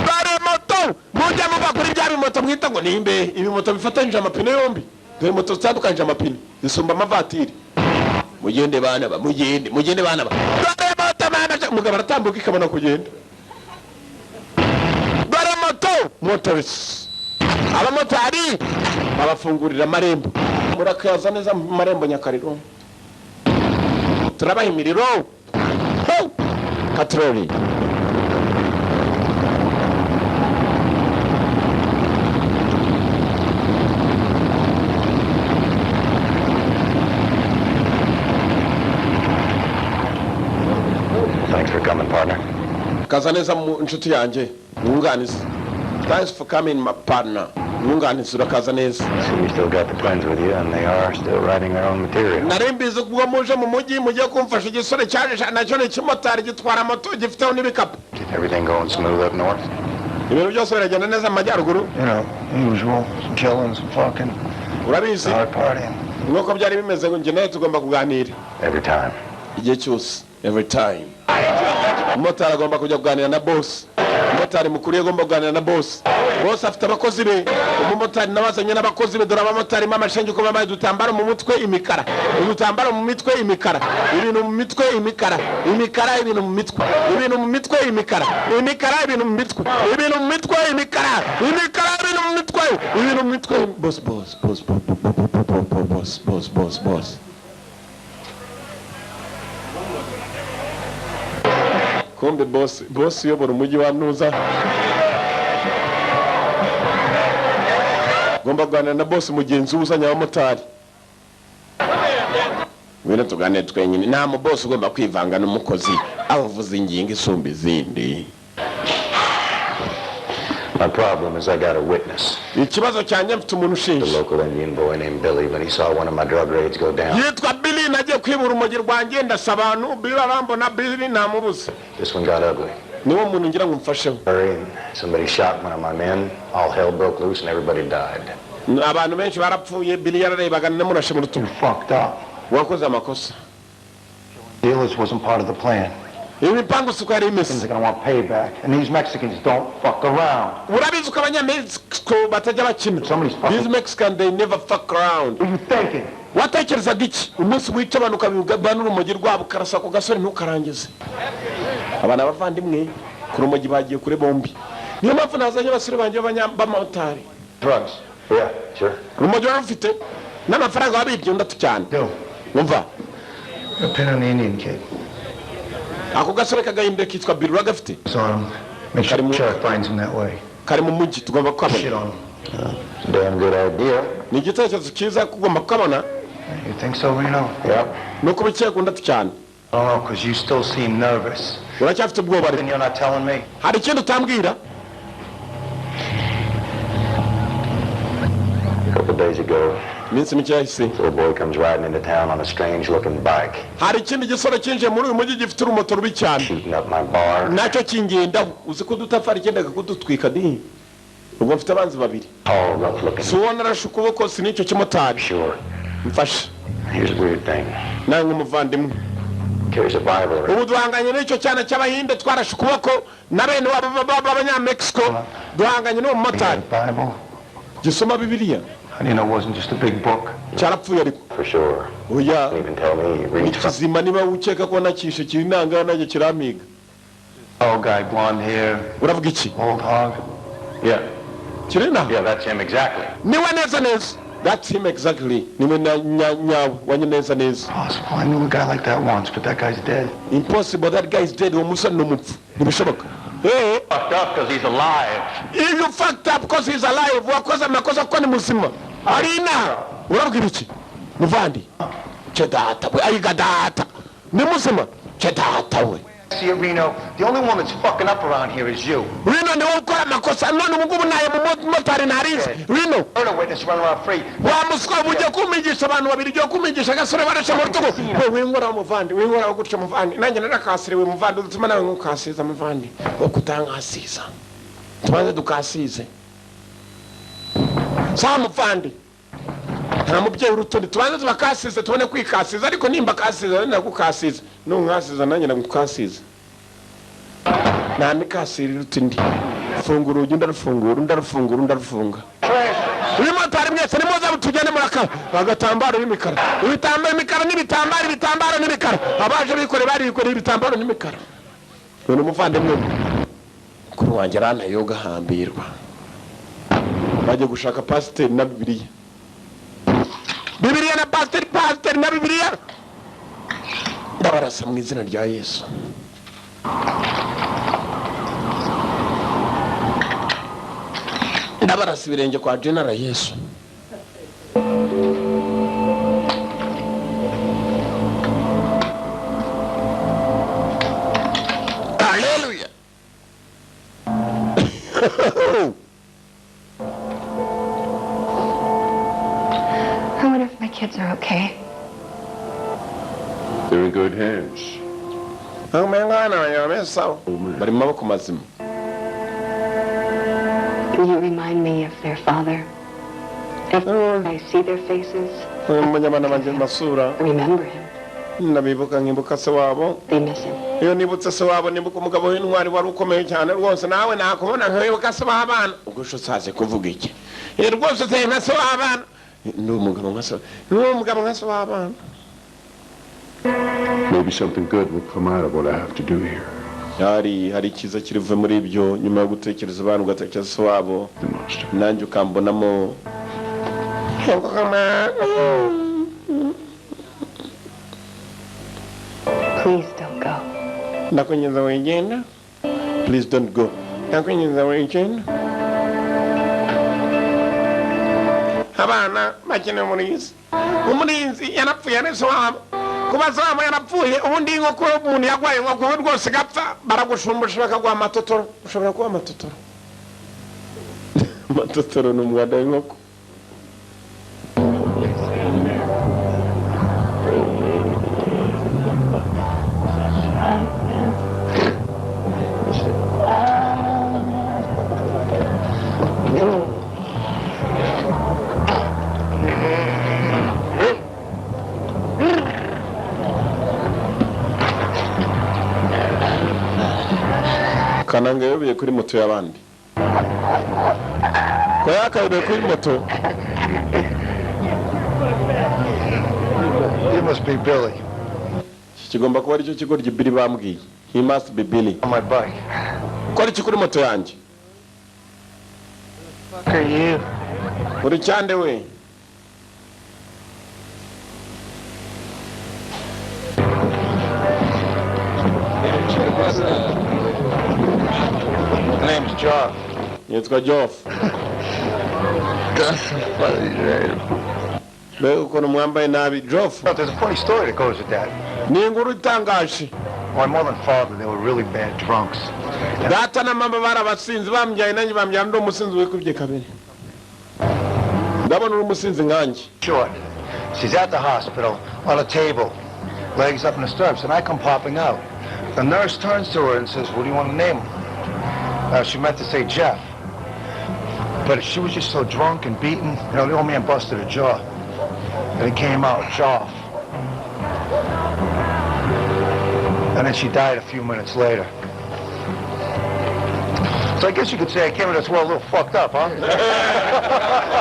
Bare moto, mujya muva kuri bya bimoto mwita ngo ni imbe, ibimoto bifatanyije amapine yombi. Dore moto zitandukanyije amapine zisumba amavatiri. Mugende bana ba, mugende, mugende bana ba. Dore moto mama, umugabo aratambuka ikabona kugenda. Dore moto, motorists, abamotari babafungurira amarembo. Murakaza neza mu marembo Nyakariro, turabaha imiriro. Ho! Katroli. Thanks for coming, partner. Kaza neza mu inshuti yanjye, mwunganizi. Thanks for coming, my partner. Mwunganizi, urakaza neza. See, you still got the twins with you, and they are still writing their own material. Nari mbizi ubwo muje mu mujyi mugiye kumfasha. Igisore cyaje nacyo ni ikimotari, gitwara moto, gifiteho n'ibikapu. Everything going smooth up north? Ibintu byose biragenda neza mu majyaruguru? Usual. Some killing, some fucking. Urabizi Hard partying. nk'uko byari bimeze, ngo njye nawe tugomba kuganira. Every time. Igihe cyose, every time. Umumotari agomba kujya kuganira na boss. Umumotari mukuru agomba kuganira na boss. Boss afite abakozi be, umumotari nawe azanye n'abakozi be. Dore abamotari mama uko bambaye, udutambaro mu mutwe imikara, udutambaro mu mitwe imikara, ibintu mu mitwe imikara, imikara, ibintu mu mitwe, ibintu mu mitwe imikara, imikara, ibintu mu mitwe, ibintu mu mitwe imikara, imikara, ibintu mu mitwe, ibintu mu mitwe. Boss, boss, boss, boss, boss, boss, boss. Kumbe boss, boss uyobora umujyi wa Ntuza ugomba kuganira na boss mugenzi we uzanye abamotari. Ngwino tuganire twenyine. Nta mu boss ugomba kwivanga n'umukozi abavuza ingingo isumba izindi. My problem is I got a witness. Ikibazo cyanjye, mfite umuntu The ushinja. local Indian boy named Billy, when he saw one of my drug raids go down. Yitwa Billy. Nagiye kwibura urumogi rwanjye, ndasaba abantu, Billy arambona. Billy namubuze. This one got ugly. Niwo muntu ngira ngo mfasheho. Hurry, and somebody shot one of my men. All hell broke loose and everybody died. Abantu benshi barapfuye. Billy yararebaga namurashe mu rutugu. Fucked up. Wakoze amakosa. Dealers wasn't part of the plan. Imipango siko yari imeze. They're gonna want payback, and these Mexicans don't fuck around. Urabizi ko Abanyamexico batajya bakina. These Mexican, they never fuck around. What are you thinking? Watekerezaga iki umunsi wica abantu ukabibwa n'urumogi rwabo, ukarasa ku gasore ntukarangize? Abana bavandimwe ku rumogi bagiye kure bombi. Niyo mpamvu nazanye abasore banjye b'abamotari. Drugs. Yeah, sure. Urumogi warufite n'amafaranga wabibye undatu cyane. Umva. A pin on the Indian kid. Ako gasore k'agahinde kitwa Bill uragafite? It's on him. Make sure the sheriff finds him that way. Kari mu mujyi, tugomba kukabona. Shit on him. Damn good idea. Ni igitekerezo cyiza kugomba kukabona. You think so, Reno? Yeah. Nuko bikeka undatu cyane. I don't know, because you still seem nervous. Uracyafite ubwoba ariko. And you're not telling me. Hari ikindi utambwira? A couple days ago, iminsi mike yahise, little boy comes riding into town on a strange looking bike. Hari ikindi gisore cyinjiye muri uyu mujyi gifite urumoto rubi cyane. Shooting up my bar. Nacyo kingendaho. Uzi ko udutafari cyendaga kudutwika di. Ubwo mfite abanzi babiri. Tall, rough looking. Si uwo narashe ukuboko, si n'icyo kimotari. Sure. Mfashe. Here's a weird thing. Nawe nk'umuvandimwe. Carries a Bible. Ubu duhanganye n'icyo cyana cy'Abahinde twarashe ukuboko na bene wabo b'Abanyamexico, duhanganye n'uwo mumotari. Bible. Gisoma Bibiliya. I didn't know it wasn't just a big book. Cyarapfuye ariko. For sure. Oya. Don't even tell me. Read from. Kizima niba ukeka ko nakishe kiri nanga nanjye kiramiga. Old guy, blonde hair. Uravuga iki? Old hog. Yeah. Kirina? Yeah, that's him exactly. Niwe neza neza. That's him exactly. Niwe nyawe wanye neza neza. Possible. I knew a guy like that once, but that guy's dead. Impossible. That guy is dead. Uwo musore ni umupfu. Ntibishoboka. Hey. Fucked up because he's alive. If you fucked up because he's alive, wakoze amakosa kuko ni muzima. Arina, urabwira iki? Muvandi. Che data we, ayiga data. Ni muzima. Che data we. See, Reno, the only one that's fucking up around here is you. Reno niwe ukora amakosa none ubu ngubu naye mumotari ntarizi. Reno. Murder witness run around free. Wa muswa ujya kumigisha abantu babiri, ujya kumigisha agasore barashe mu rutugu. We wingora muvandi, wingora gutya muvandi. Nanjye narakasiriwe muvandi, utuma nawe nkukasiza muvandi. Wo kutankasiza. Tubanze dukasize. Sa muvandi. Nta mubyeyi urutundi, tubanze tubakasize tubone kwikasiza, ariko nimba kasiza ndagukasiza. Nunkasiza nanjye ndagukasiza. Nta mikasiri iruta indi. Funga urugi, ndarufungura, ndarufungura, ndarufunga. Uyu motari mwese nimuze tugende muraka agatambaro n'imikara. Ibitambaro imikara n'ibitambaro, ibitambaro n'imikara. Abaje bikoreye barikoreye ibitambaro n'imikara. None umuvandimwe kuri wanjye arantayoga hambirwa. Bajye gushaka pasiteri na Bibiliya. Bibiliya na pasiteri, pasiteri na Bibiliya. Ndabarasa mu izina rya Yesu. Ndabarasa ibirenge kwa General Yesu. Hallelujah. I wonder if my kids are okay. They're in good hands. Bari mu maboko mazima. You remind me of their father. Every I see their faces, remember him. Ndabibuka nkibuka se wabo. They miss him. Iyo nibutse se wabo nibuka umugabo w'intwari wari ukomeye cyane rwose, nawe nakubona nkibuka se w'abana. Ubwo ushatse kuvuga iki? Rwose se nka se w'abana. Ni umugabo nka se. Ni umugabo nka se w'abana. Maybe something good will come out of what I have to do here. Hari icyiza kirivuye muri ibyo nyuma yo gutekereza abantu ugatekereza se wabo nanjye ukambonamo. Please don't go. Ndakunyuza wigenda. Please don't go. Ndakunyuza wigenda. Abana bakeneye umurinzi. Umurinzi yarapfuye ari se wabo. Kuba se wabo yarapfuye, ubundi inkoko umuntu yarwaye inkoko rwose igapfa, baragushumbusha bakaguha amatotoro. Ushobora kuba amatotoro. Amatotoro ni umwanda w'inkoko. Kananga yobeye kuri moto y'abandi, ko yakayobeye kuri moto. It must be Billy. Iki kigomba kuba aricyo kigoryi Billy bambwiye. He must be Billy. On my bike. Ko ari iki kuri moto yanjye? Fuck are you? Uri cyande we? My name's Joff. Yitwa Joff. That's a funny name. Mbega ukuntu mwambaye nabi, Joff. Well, there's a funny story that goes with that. Ni inkuru itangaje. My mother and father, they were really bad drunks. Data na mama bari abasinzi, bambyaye nanjye bambyara ndi umusinzi wikubye kabiri. Ndabona uri umusinzi nkanjye. Short. She's at the hospital on a table, legs up in the stirrups, and I come popping out. The nurse turns to her and says, "What do you want to name him?" Now, she meant to say Jeff. But she was just so drunk and beaten, the old man busted her jaw. And it came out, Joff. And then she died a few minutes later. So I guess you could say I came in this world a little fucked up, huh?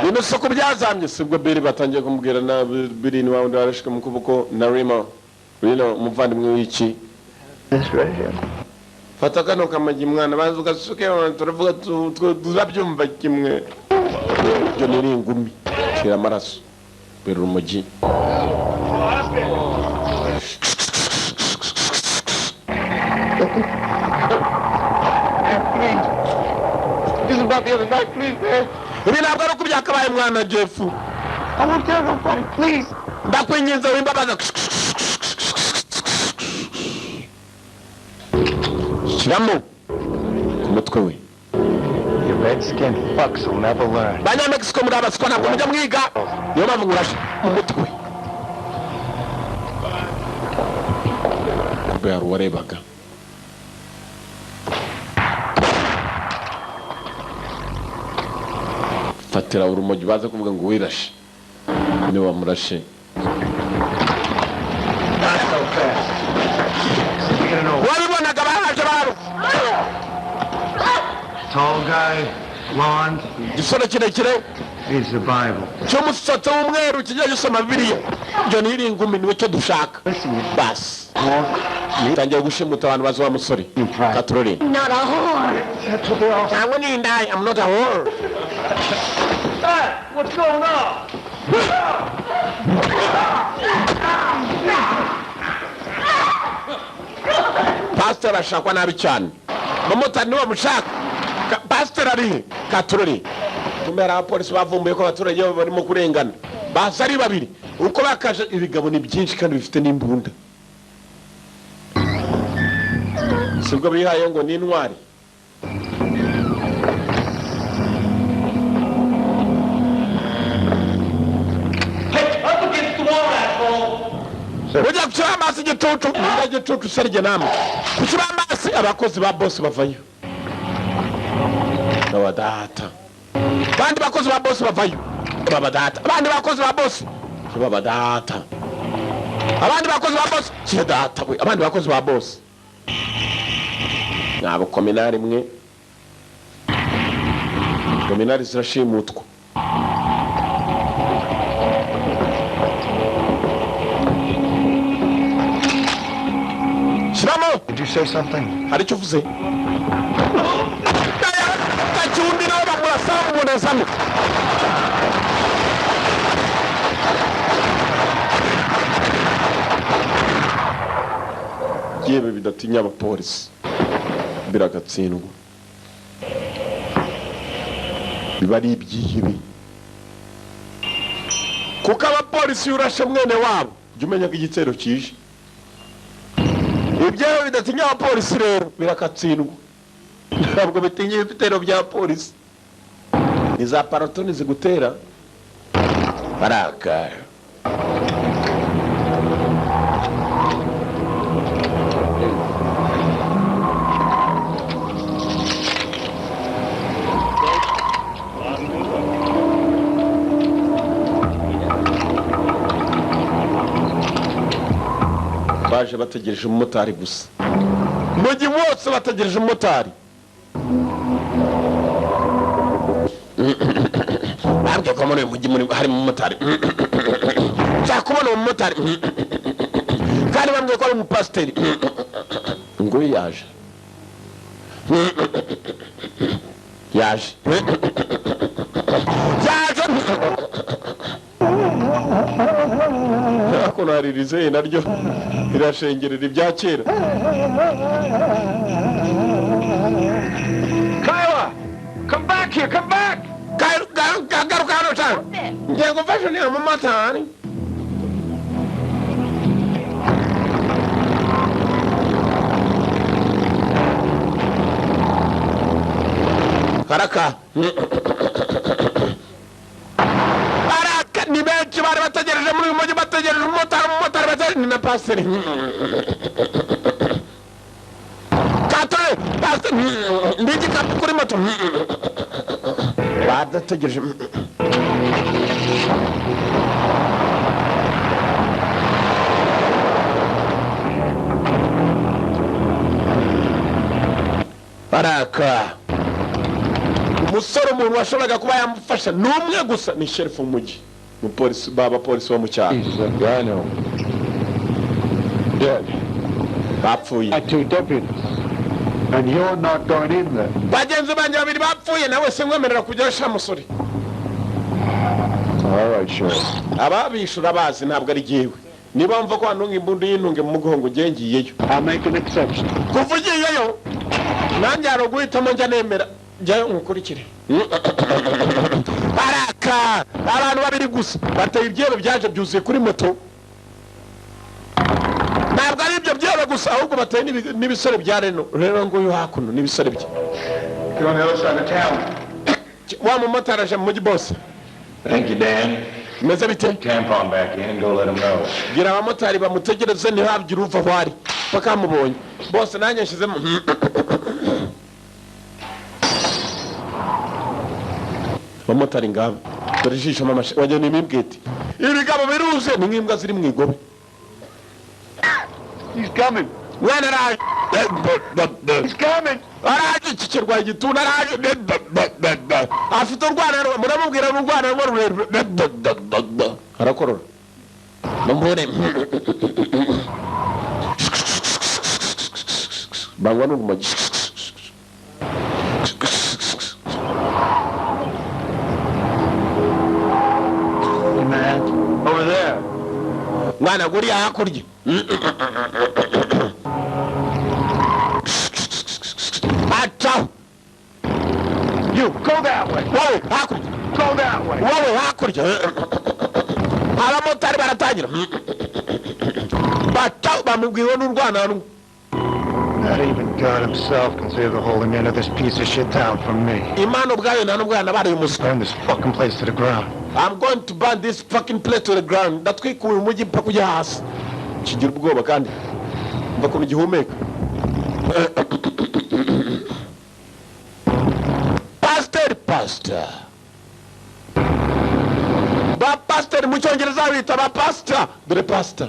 Ibintu si uko byazamye. Sibwo Billy batangiye kumubwira na Billy ni wa wundi warashwe mu kuboko na Remo Rino, umuvandimwe w'iki. This right here. Fata kano kamagi mwana, baza ugasuke, turavuga tuzabyumva kimwe. Ibyo ni ingumi shira amaraso bera urumogi. This is about the other night, please, man. Ibi ntabwo ari uko byakabaye mwana Jeff. I won't tell nobody, please. Ndakwinginze wimbabaza. Shyiramo ku mutwe we. You red-skinned fucks will never learn. Banyamexico muri abaswa, ntabwo mujya mwiga, niyo mpamvu ngurashe mu mutwe. Kumbe hari uwarebaga. Fatira urumogi baze kuvuga ngo wirashe, niwe wamurashe. Not so fast. You're gonna know. Wabibonaga baraje baro. Tall guy, blonde, Igisore kirekire reads the Bible. cy'umusatsi w'umweru kijya gisoma Bibiliya. Ibyo ni iri ngumi, niwe cyo dushaka basi. Tangiye gushimuta abantu bazi wa musore katurori. Not a whore. That's what they all Cyangwa ni indaya. I'm not a whore. Hey, what's going on? Pasiteri ashakwa nabi cyane, abamotari nibo bamushaka. Pasiteri ari he katurori? Kumbe hari abapolisi bavumbuye ko abaturage barimo kurengana, baza ari babiri uko bakaje. Ibigabo ni byinshi kandi bifite n'imbunda, sibwo bihaye ngo ni intwari. Hey, up against the wall, asshole! Ujya ku kibambasi igicucu ninda igicucu serge namwe ku kibambasi. Abakozi ba bosi bavayo, baba data. Abandi bakozi ba bosi bavayo, baba data. Abandi bakozi ba bosi, baba data. Abandi bakozi ba bosi, kiye data we. Abandi bakozi ba bosi nabo kominari mwe, kominari zirashimutwa. Shyiramo. Did you say something? Hari icyo uvuze? Takiwundi nawe bamurasa bamubonezamo. Yewe bidatinya abapolisi biragatsindwa, biba ari iby'ihibi, kuko abapolisi iyo urashe mwene wabo jya umenya ko igitero kije. Ibyawe bidatinya abapolisi rero birakatsindwa, ntabwo bitinya ibitero bya polisi, ni za paratoni zigutera baraka. Baje bategereje umumotari gusa, mujyi wose bategereje umumotari. Babwiye ko muri uyu mujyi harimo umumotari. Nshaka kubona uwo mumotari, kandi bambwiye ko ari umupasiteri. Nguyu yaje, yaje, yaje. Hakuno hari rizeye, naryo rirashengerera ibya kera. Kyla! Come back here! Come back! Garuka hano cyane, ngiye gufasha niyo mumotari. Haraka haraka, ni benshi bari bategereje muri uyu mujyi, bategereje umumotari. Umumotari bategereje ni na pasiteri katore. Pasiteri ndi igikapu kuri moto, badategereje. Baraka umusore, umuntu washoboraga kuba yamufasha ni umwe gusa, ni sheriff w'umujyi, umupolisi, baba polisi wo mu cyaro. Jesus, I know. Dead. Bapfuye. My two deputies. And you're not going in there. Bagenzi banjye babiri bapfuye, nawe sinkwemerera kujyayo sha musore. All right, Sheriff. Ababishura bazi ntabwo ari jyewe. Niba mva ko wantunga imbundu y'intunge mu mugongo, ngiye ngiyeyo. I'll make an exception. Kuva ugiyeyo, nanjye hari uguhitamo njya nemera. Njyayo nkukurikire. Baraka abantu babiri gusa bateye ibyebo, byaje byuzuye kuri moto. Ntabwo ari ibyo byebo gusa, ahubwo bateye n'ibisore bya Reno. Rero nguyu hakuno n'ibisore bye. Get on the other side of town. Wa mumotari aje mu mujyi bose. Thank you, Dan. Meze bite? Tampon back in and go let him know. Gira abamotari bamutegereze, ntihagire uva aho ari bakamubonye bose. Nanjye nshyizemo abamotari ngabo. Dore ijisho mama wagira ni imibwete. Ibigabo biruze ni nk'imbwa ziri mu igobe. He's coming. Mwana araje. He's coming. Araje. Iki kirwaye igituntu, araje, afite urwana. Muramubwira urwana rwo rurerure, arakorora mumubone. Bangwa n'urumogi. Hey, man. Over there. Mwana, guriya hakurya acaho. You, go that way. Wowe hakurya. Go that way. Wowe hakurya. Abamotari baratangira bacaho, bamubwiwe n'urwana rumwe. Not even God himself can save the holy man of this piece of shit town from me. Imana ubwayo nta n'ubwo yanabaye umuswa. Burn this fucking place to the ground. I'm going to burn this fucking place to the ground. Ndatwika uyu mujyi mpaka ujya hasi. Kigira ubwoba kandi mva ukuntu gihumeka. Pasiteri, pastor, ba pasiteri mu Cyongereza bita ba pastor. Dore pastor,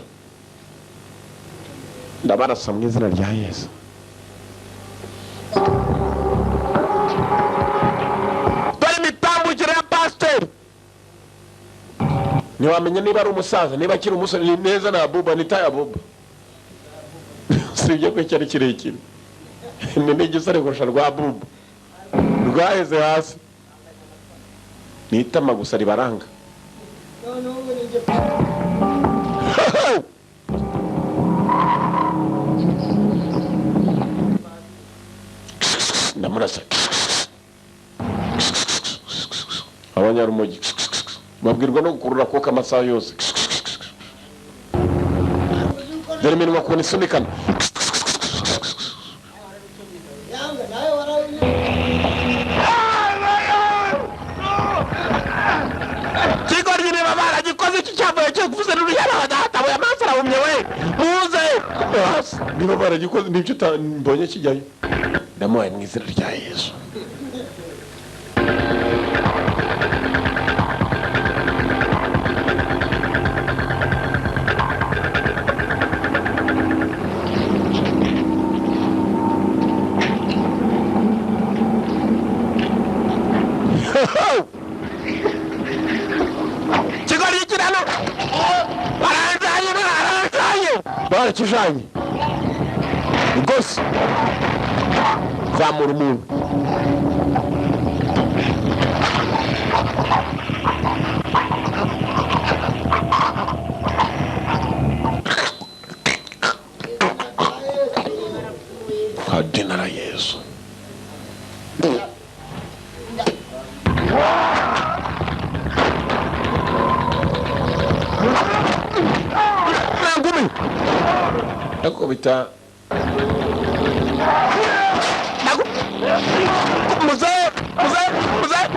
ndabarasa mu izina rya Yesu. Dore imitambukire ya pasiteri, ntiwamenya niba ari umusaza, niba akiri umusore. Ni neza na buba, ni taya buba, usibye ko cyari kirekire. Ni n'igisore kurusha rwa buba rwaheze hasi, ni itama gusa ribaranga. Ndamurasa. Abanyarumogi babwirwa no gukurura kuko amasaha yose. Dore iminwa ukuntu isunikana. Kigoryi, niba baragikoze iki cyambaye cyo kuvuze n'uruyara, hatabuye amaso, arahumye we, muze hasi. Niba baragikoze nibyo mbonye kijyayo, ndamuhaye mu izina rya Yesu. Barakijanye rwose. Zamura umuntu. Kwa jina la Yesu. Ngumi ndakubita. Muzehe, muzehe, muzehe,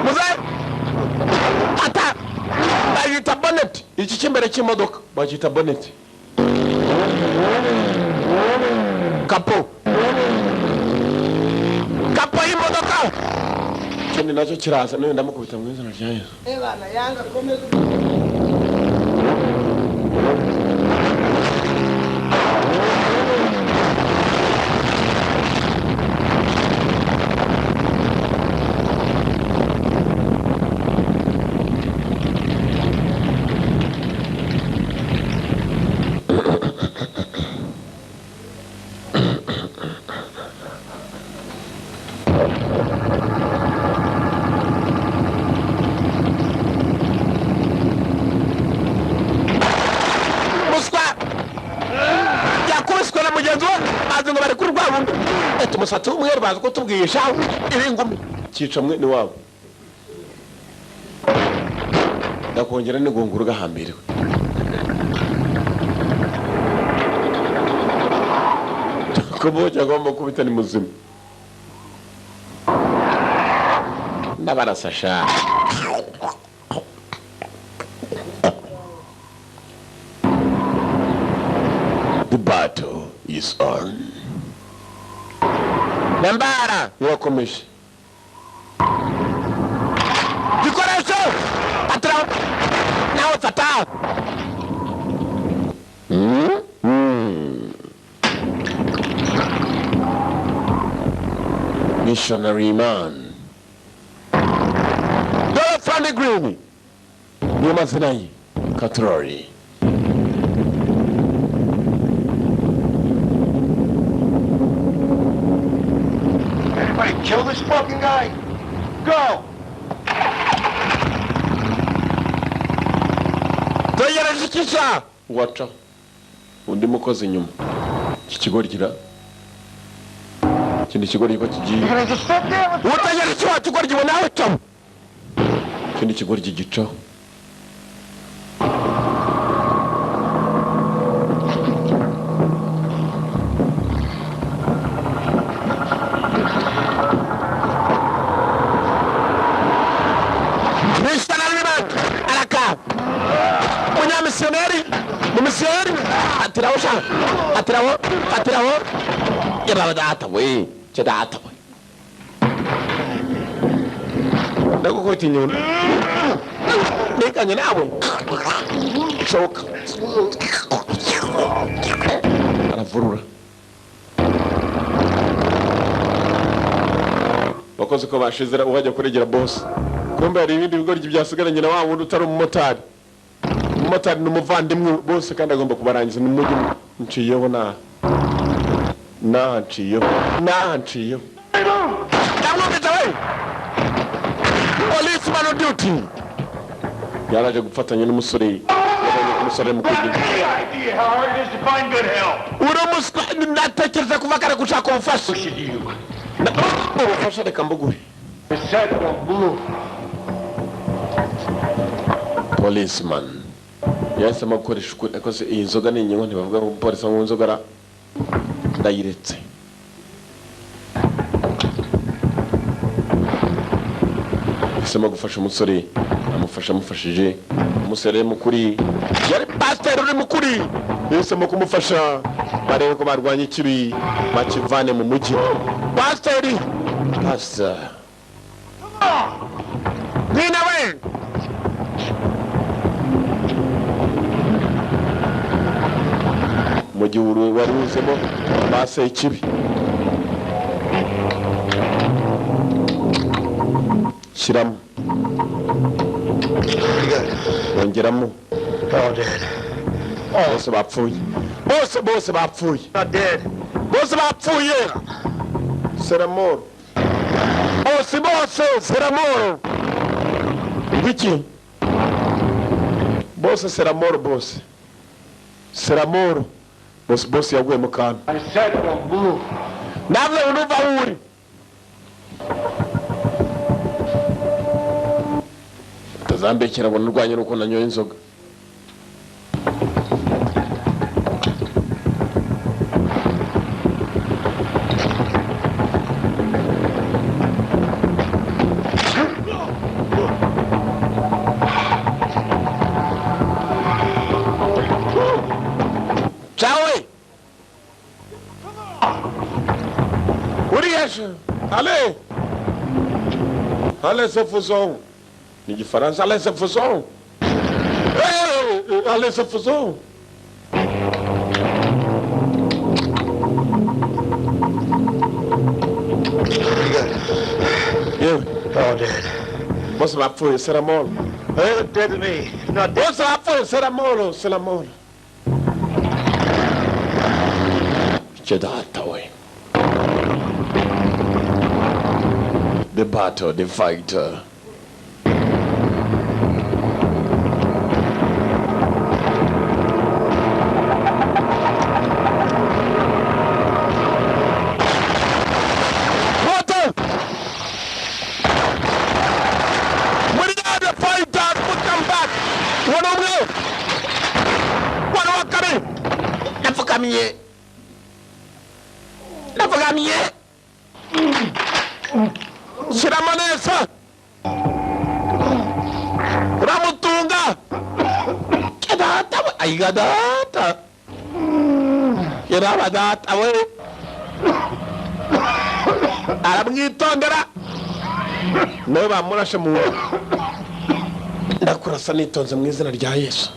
muzehe, ata bayita bonnet. Iki cy'imbere cy'imodoka bacyita bonnet, capot, capot y'imodoka. Ikindi nacyo kiraza nawe, ndamukubita mu izina rya Yesu. Ebana yanga komeza. Muswa yakubiswe na mugenzi we, bazi ngo bari kuri rwa wundi ati umusatsi w'umweru, bazi ko tubwisha iri ngumi cyica mwene wabo. Ndakongera n'igunguru gahambiriwe. Kuboja agomba kubita ni muzima ndabarasa sha. The battle is on. Nambara irakomeje. Gikoresho patira nawe fata. Missionary man. Dore Fanny Green. Niyo mazina ye. Katrori. Anybody kill this fucking guy? Go! Tegereje ikisha waca undi mukozi inyuma. Iki kigori kira ikindi kigori ko kigiye. Utegereje iki wa kigori giwe nawe camo. Ikindi kigori gicaho. Missionary man araka munyamisiyoneri mumisiyoneri atiraho sha, atiraho, atiraho yababa data we cyo data we ndagukubita inyundo nikanye nawe shoka. Aravurura bakoze ko bashizira ubajya kuregera boss. Kumbe hari ibindi bigoryi byasigaranye na wa wundi utari umumotari. Umumotari ni umuvandimwe bose kandi agomba kubarangiza. Ni mujyi nciyeho na nciyeho na nciyeho. Ndamwumvise we. Policeman on duty. Yaraje gufatanya n'umusore. Yabonye ko umusore mukuru. Idea how hard it is to find good help. Uri umuswa, natekereza kuva kare gushaka ubufasha. Ubufasha reka mbuguhe. I said don't move. Policeman yahisemo gukoresha ukuri. Akoze iyi nzoga ni inyungu, ntibavuga ngo umupolisi anywa inzoga ra ndayiretse. Yahisemo gufasha umusore, amufasha amufashije. Umusore mukuri yari pasiteri uri mukuri, yahisemo kumufasha barebe ko barwanya ikibi bakivane mu mujyi. Pasiteri, pastor Nina we. Mu gihe wari uzemo base ikibi shyiramo bongeramo bose bapfuye. Bose, bose bapfuye. Not dead. Bose bapfuye, seramoro. Bose, bose, seramoro. Biki bose, seramoro, bose, seramoro, bose, bose yaguye mu kantu. I said don't move. Nawe unuva aho uri. Utazambekera ngo nurwanye nuko nanyoye inzoga. Cawe uriya, allez, allez, c'est faisons. Ni igifaransa. Allez, c'est faisons. Hey, allez, c'est faisons. Yewe. All dead. Bose bapfuye, seramoro. They look dead to me. Not dead. Bose bapfuye, seramoro, seramoro. Icyo data we. The battle, the fighter. Water! Muri the fighters will come back. One umwe. One wa kabiri. Ndapfukamiye. Ndapfukamiye. Shyiramo neza. Uramutunga. Data we. Ayiga data. Yaraba data we. Aramwitondera. Nawe bamurashe mu nda. Ndakurasa nitonze mu izina rya Yesu.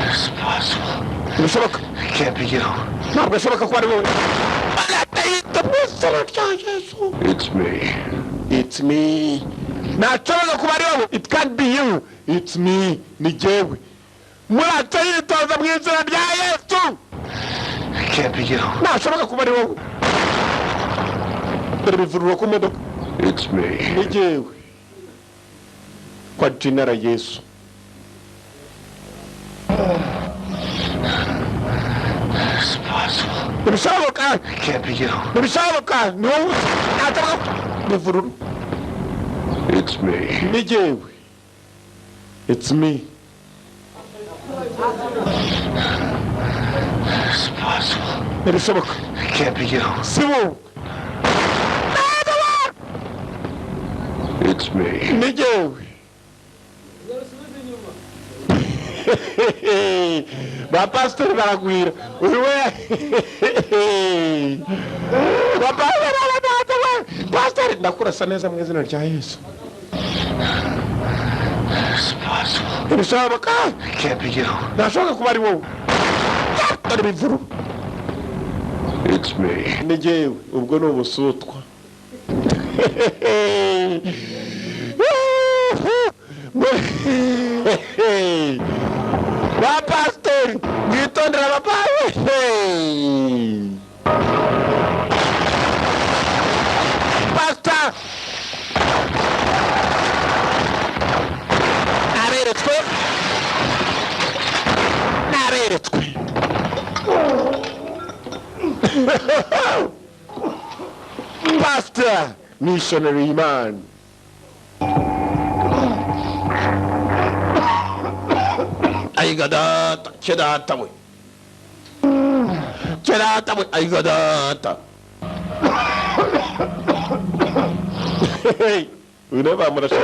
It's impossible. Ntibishoboka. It can't be you. Ntabwo bishoboka ko ari wowe. Baratahita mu izina rya Yesu. It's me. It's me. Ntashobora kuba ari wowe. It can't be you. It's me. Ni jyewe. Muraca yitoza mu izina rya Yesu. It can't be you. Ntashobora kuba ari wowe. Dore bivurura ku modoka. It's me. Ni jyewe. Kwa jina la Yesu. It's impossible. Ntibishoboka. It can't be you. Ntibishoboka. Ni wowe. Ntashobora bivurura. It's me. Ni jyewe. It's me. It's impossible. Ntibishoboka. It can't be you. Si wowe. It's me. Ni jyewe. Ba pasiteri baragwira. Uyu we, ba pasiteri, pasiteri, ndakurasa neza mu izina rya Yesu. It's impossible. Ntibishoboka. It can't be you. Ntashobora kuba ari wowe. Dore bivuru. It's me. Ni jyewe. Ubwo ni ubusutwa. Ba pasiteri mwitondera, abapasiteri. Pasita naberetswe, naberetswe. Pastor missionary man. Ayiga data, cye data we, cye data we, ayiga data. Uyu nawe bamurashe.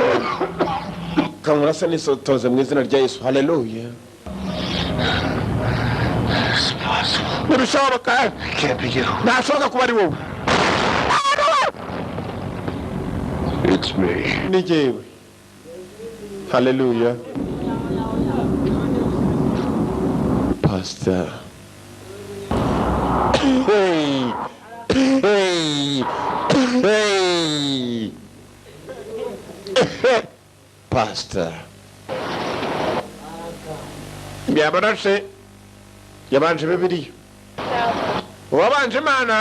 Kamurasa nisotoze mu izina rya Yesu. Haleluya. It's impossible. Ntibishoboka. It can't be you. Ntashobora kuba ari wowe. It's me. Ni jyewe. Haleluya. Pastor. Hey, hey, hey. Pastor. Byabarashe. Yabanje Bibiliya, uwabanje Imana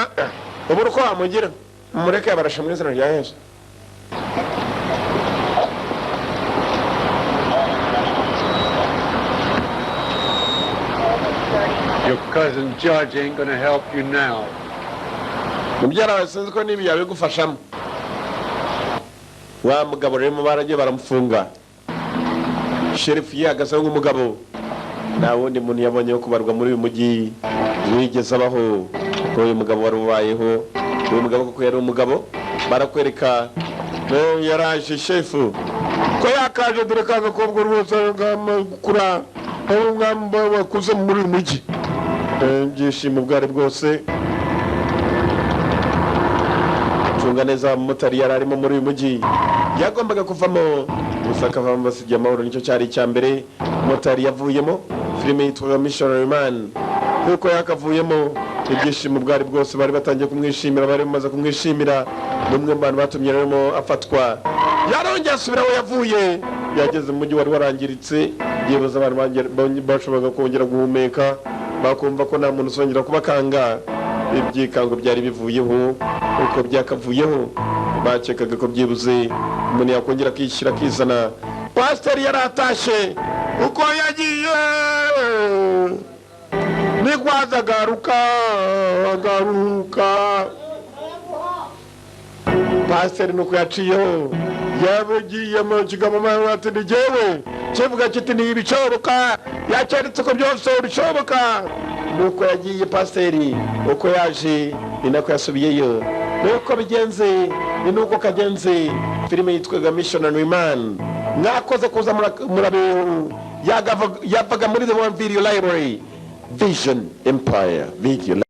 ubura uko wamugira. Mureke, yabarashe mu izina rya Yesu. Your cousin Judge ain't gonna help you now. Mubyara wawe sinzi ko n'ibi yabigufashamo. Wa mugabo rero baragiye baramufunga. Sheriff yihagazeho nk'umugabo. Nta wundi muntu yabonye wo kubarwa muri uyu mujyi wigeze abaho ko uyu mugabo wari ubayeho. Uyu mugabo kuko yari umugabo, barakwereka yaraje shefu ko yakaje. Dore ka gakobwa rwose kura wakuze muri uyu mujyi. Ibyishimo bwari bwose. Cunga neza, umumotari yari arimo muri uyu mujyi yagombaga kuvamo gusa, akavamo basigiye amahoro. Nicyo cyari icya mbere. Motari yavuyemo. Filime yitwaga Missionary Man. Nk'uko yakavuyemo, ibyishimo bwari bwose. Bari batangiye kumwishimira, bari bamaze kumwishimira. Ni umwe mu bantu batumye rero afatwa. Yarongeye asubira aho yavuye. Yageze mu mujyi wari warangiritse, byibuze abantu bashoboraga kongera guhumeka, bakumva ko nta muntu uzongera kubakanga. Ibyikango byari bivuyeho. Uko byakavuyeho, bakekaga ko byibuze umuntu yakongera akishyira akizana. Pasiteri yari atashye. Uko yagiye niko azagaruka agaruka. Pasiteri nuko yaciyeho, yabugiye mu kigabo ati: "Ni jyewe kivuga kiti ntibishoboka, yacyanditse ko byose bishoboka." Nuko yagiye pasiteri, uko yaje ni nako yasubiyeyo. Nuko bigenze, ni nuko kagenze. Filime yitwaga Missionary Man. Mwakoze kuza murabeho. Yavaga muri The One Video Library, Vision Empire Video.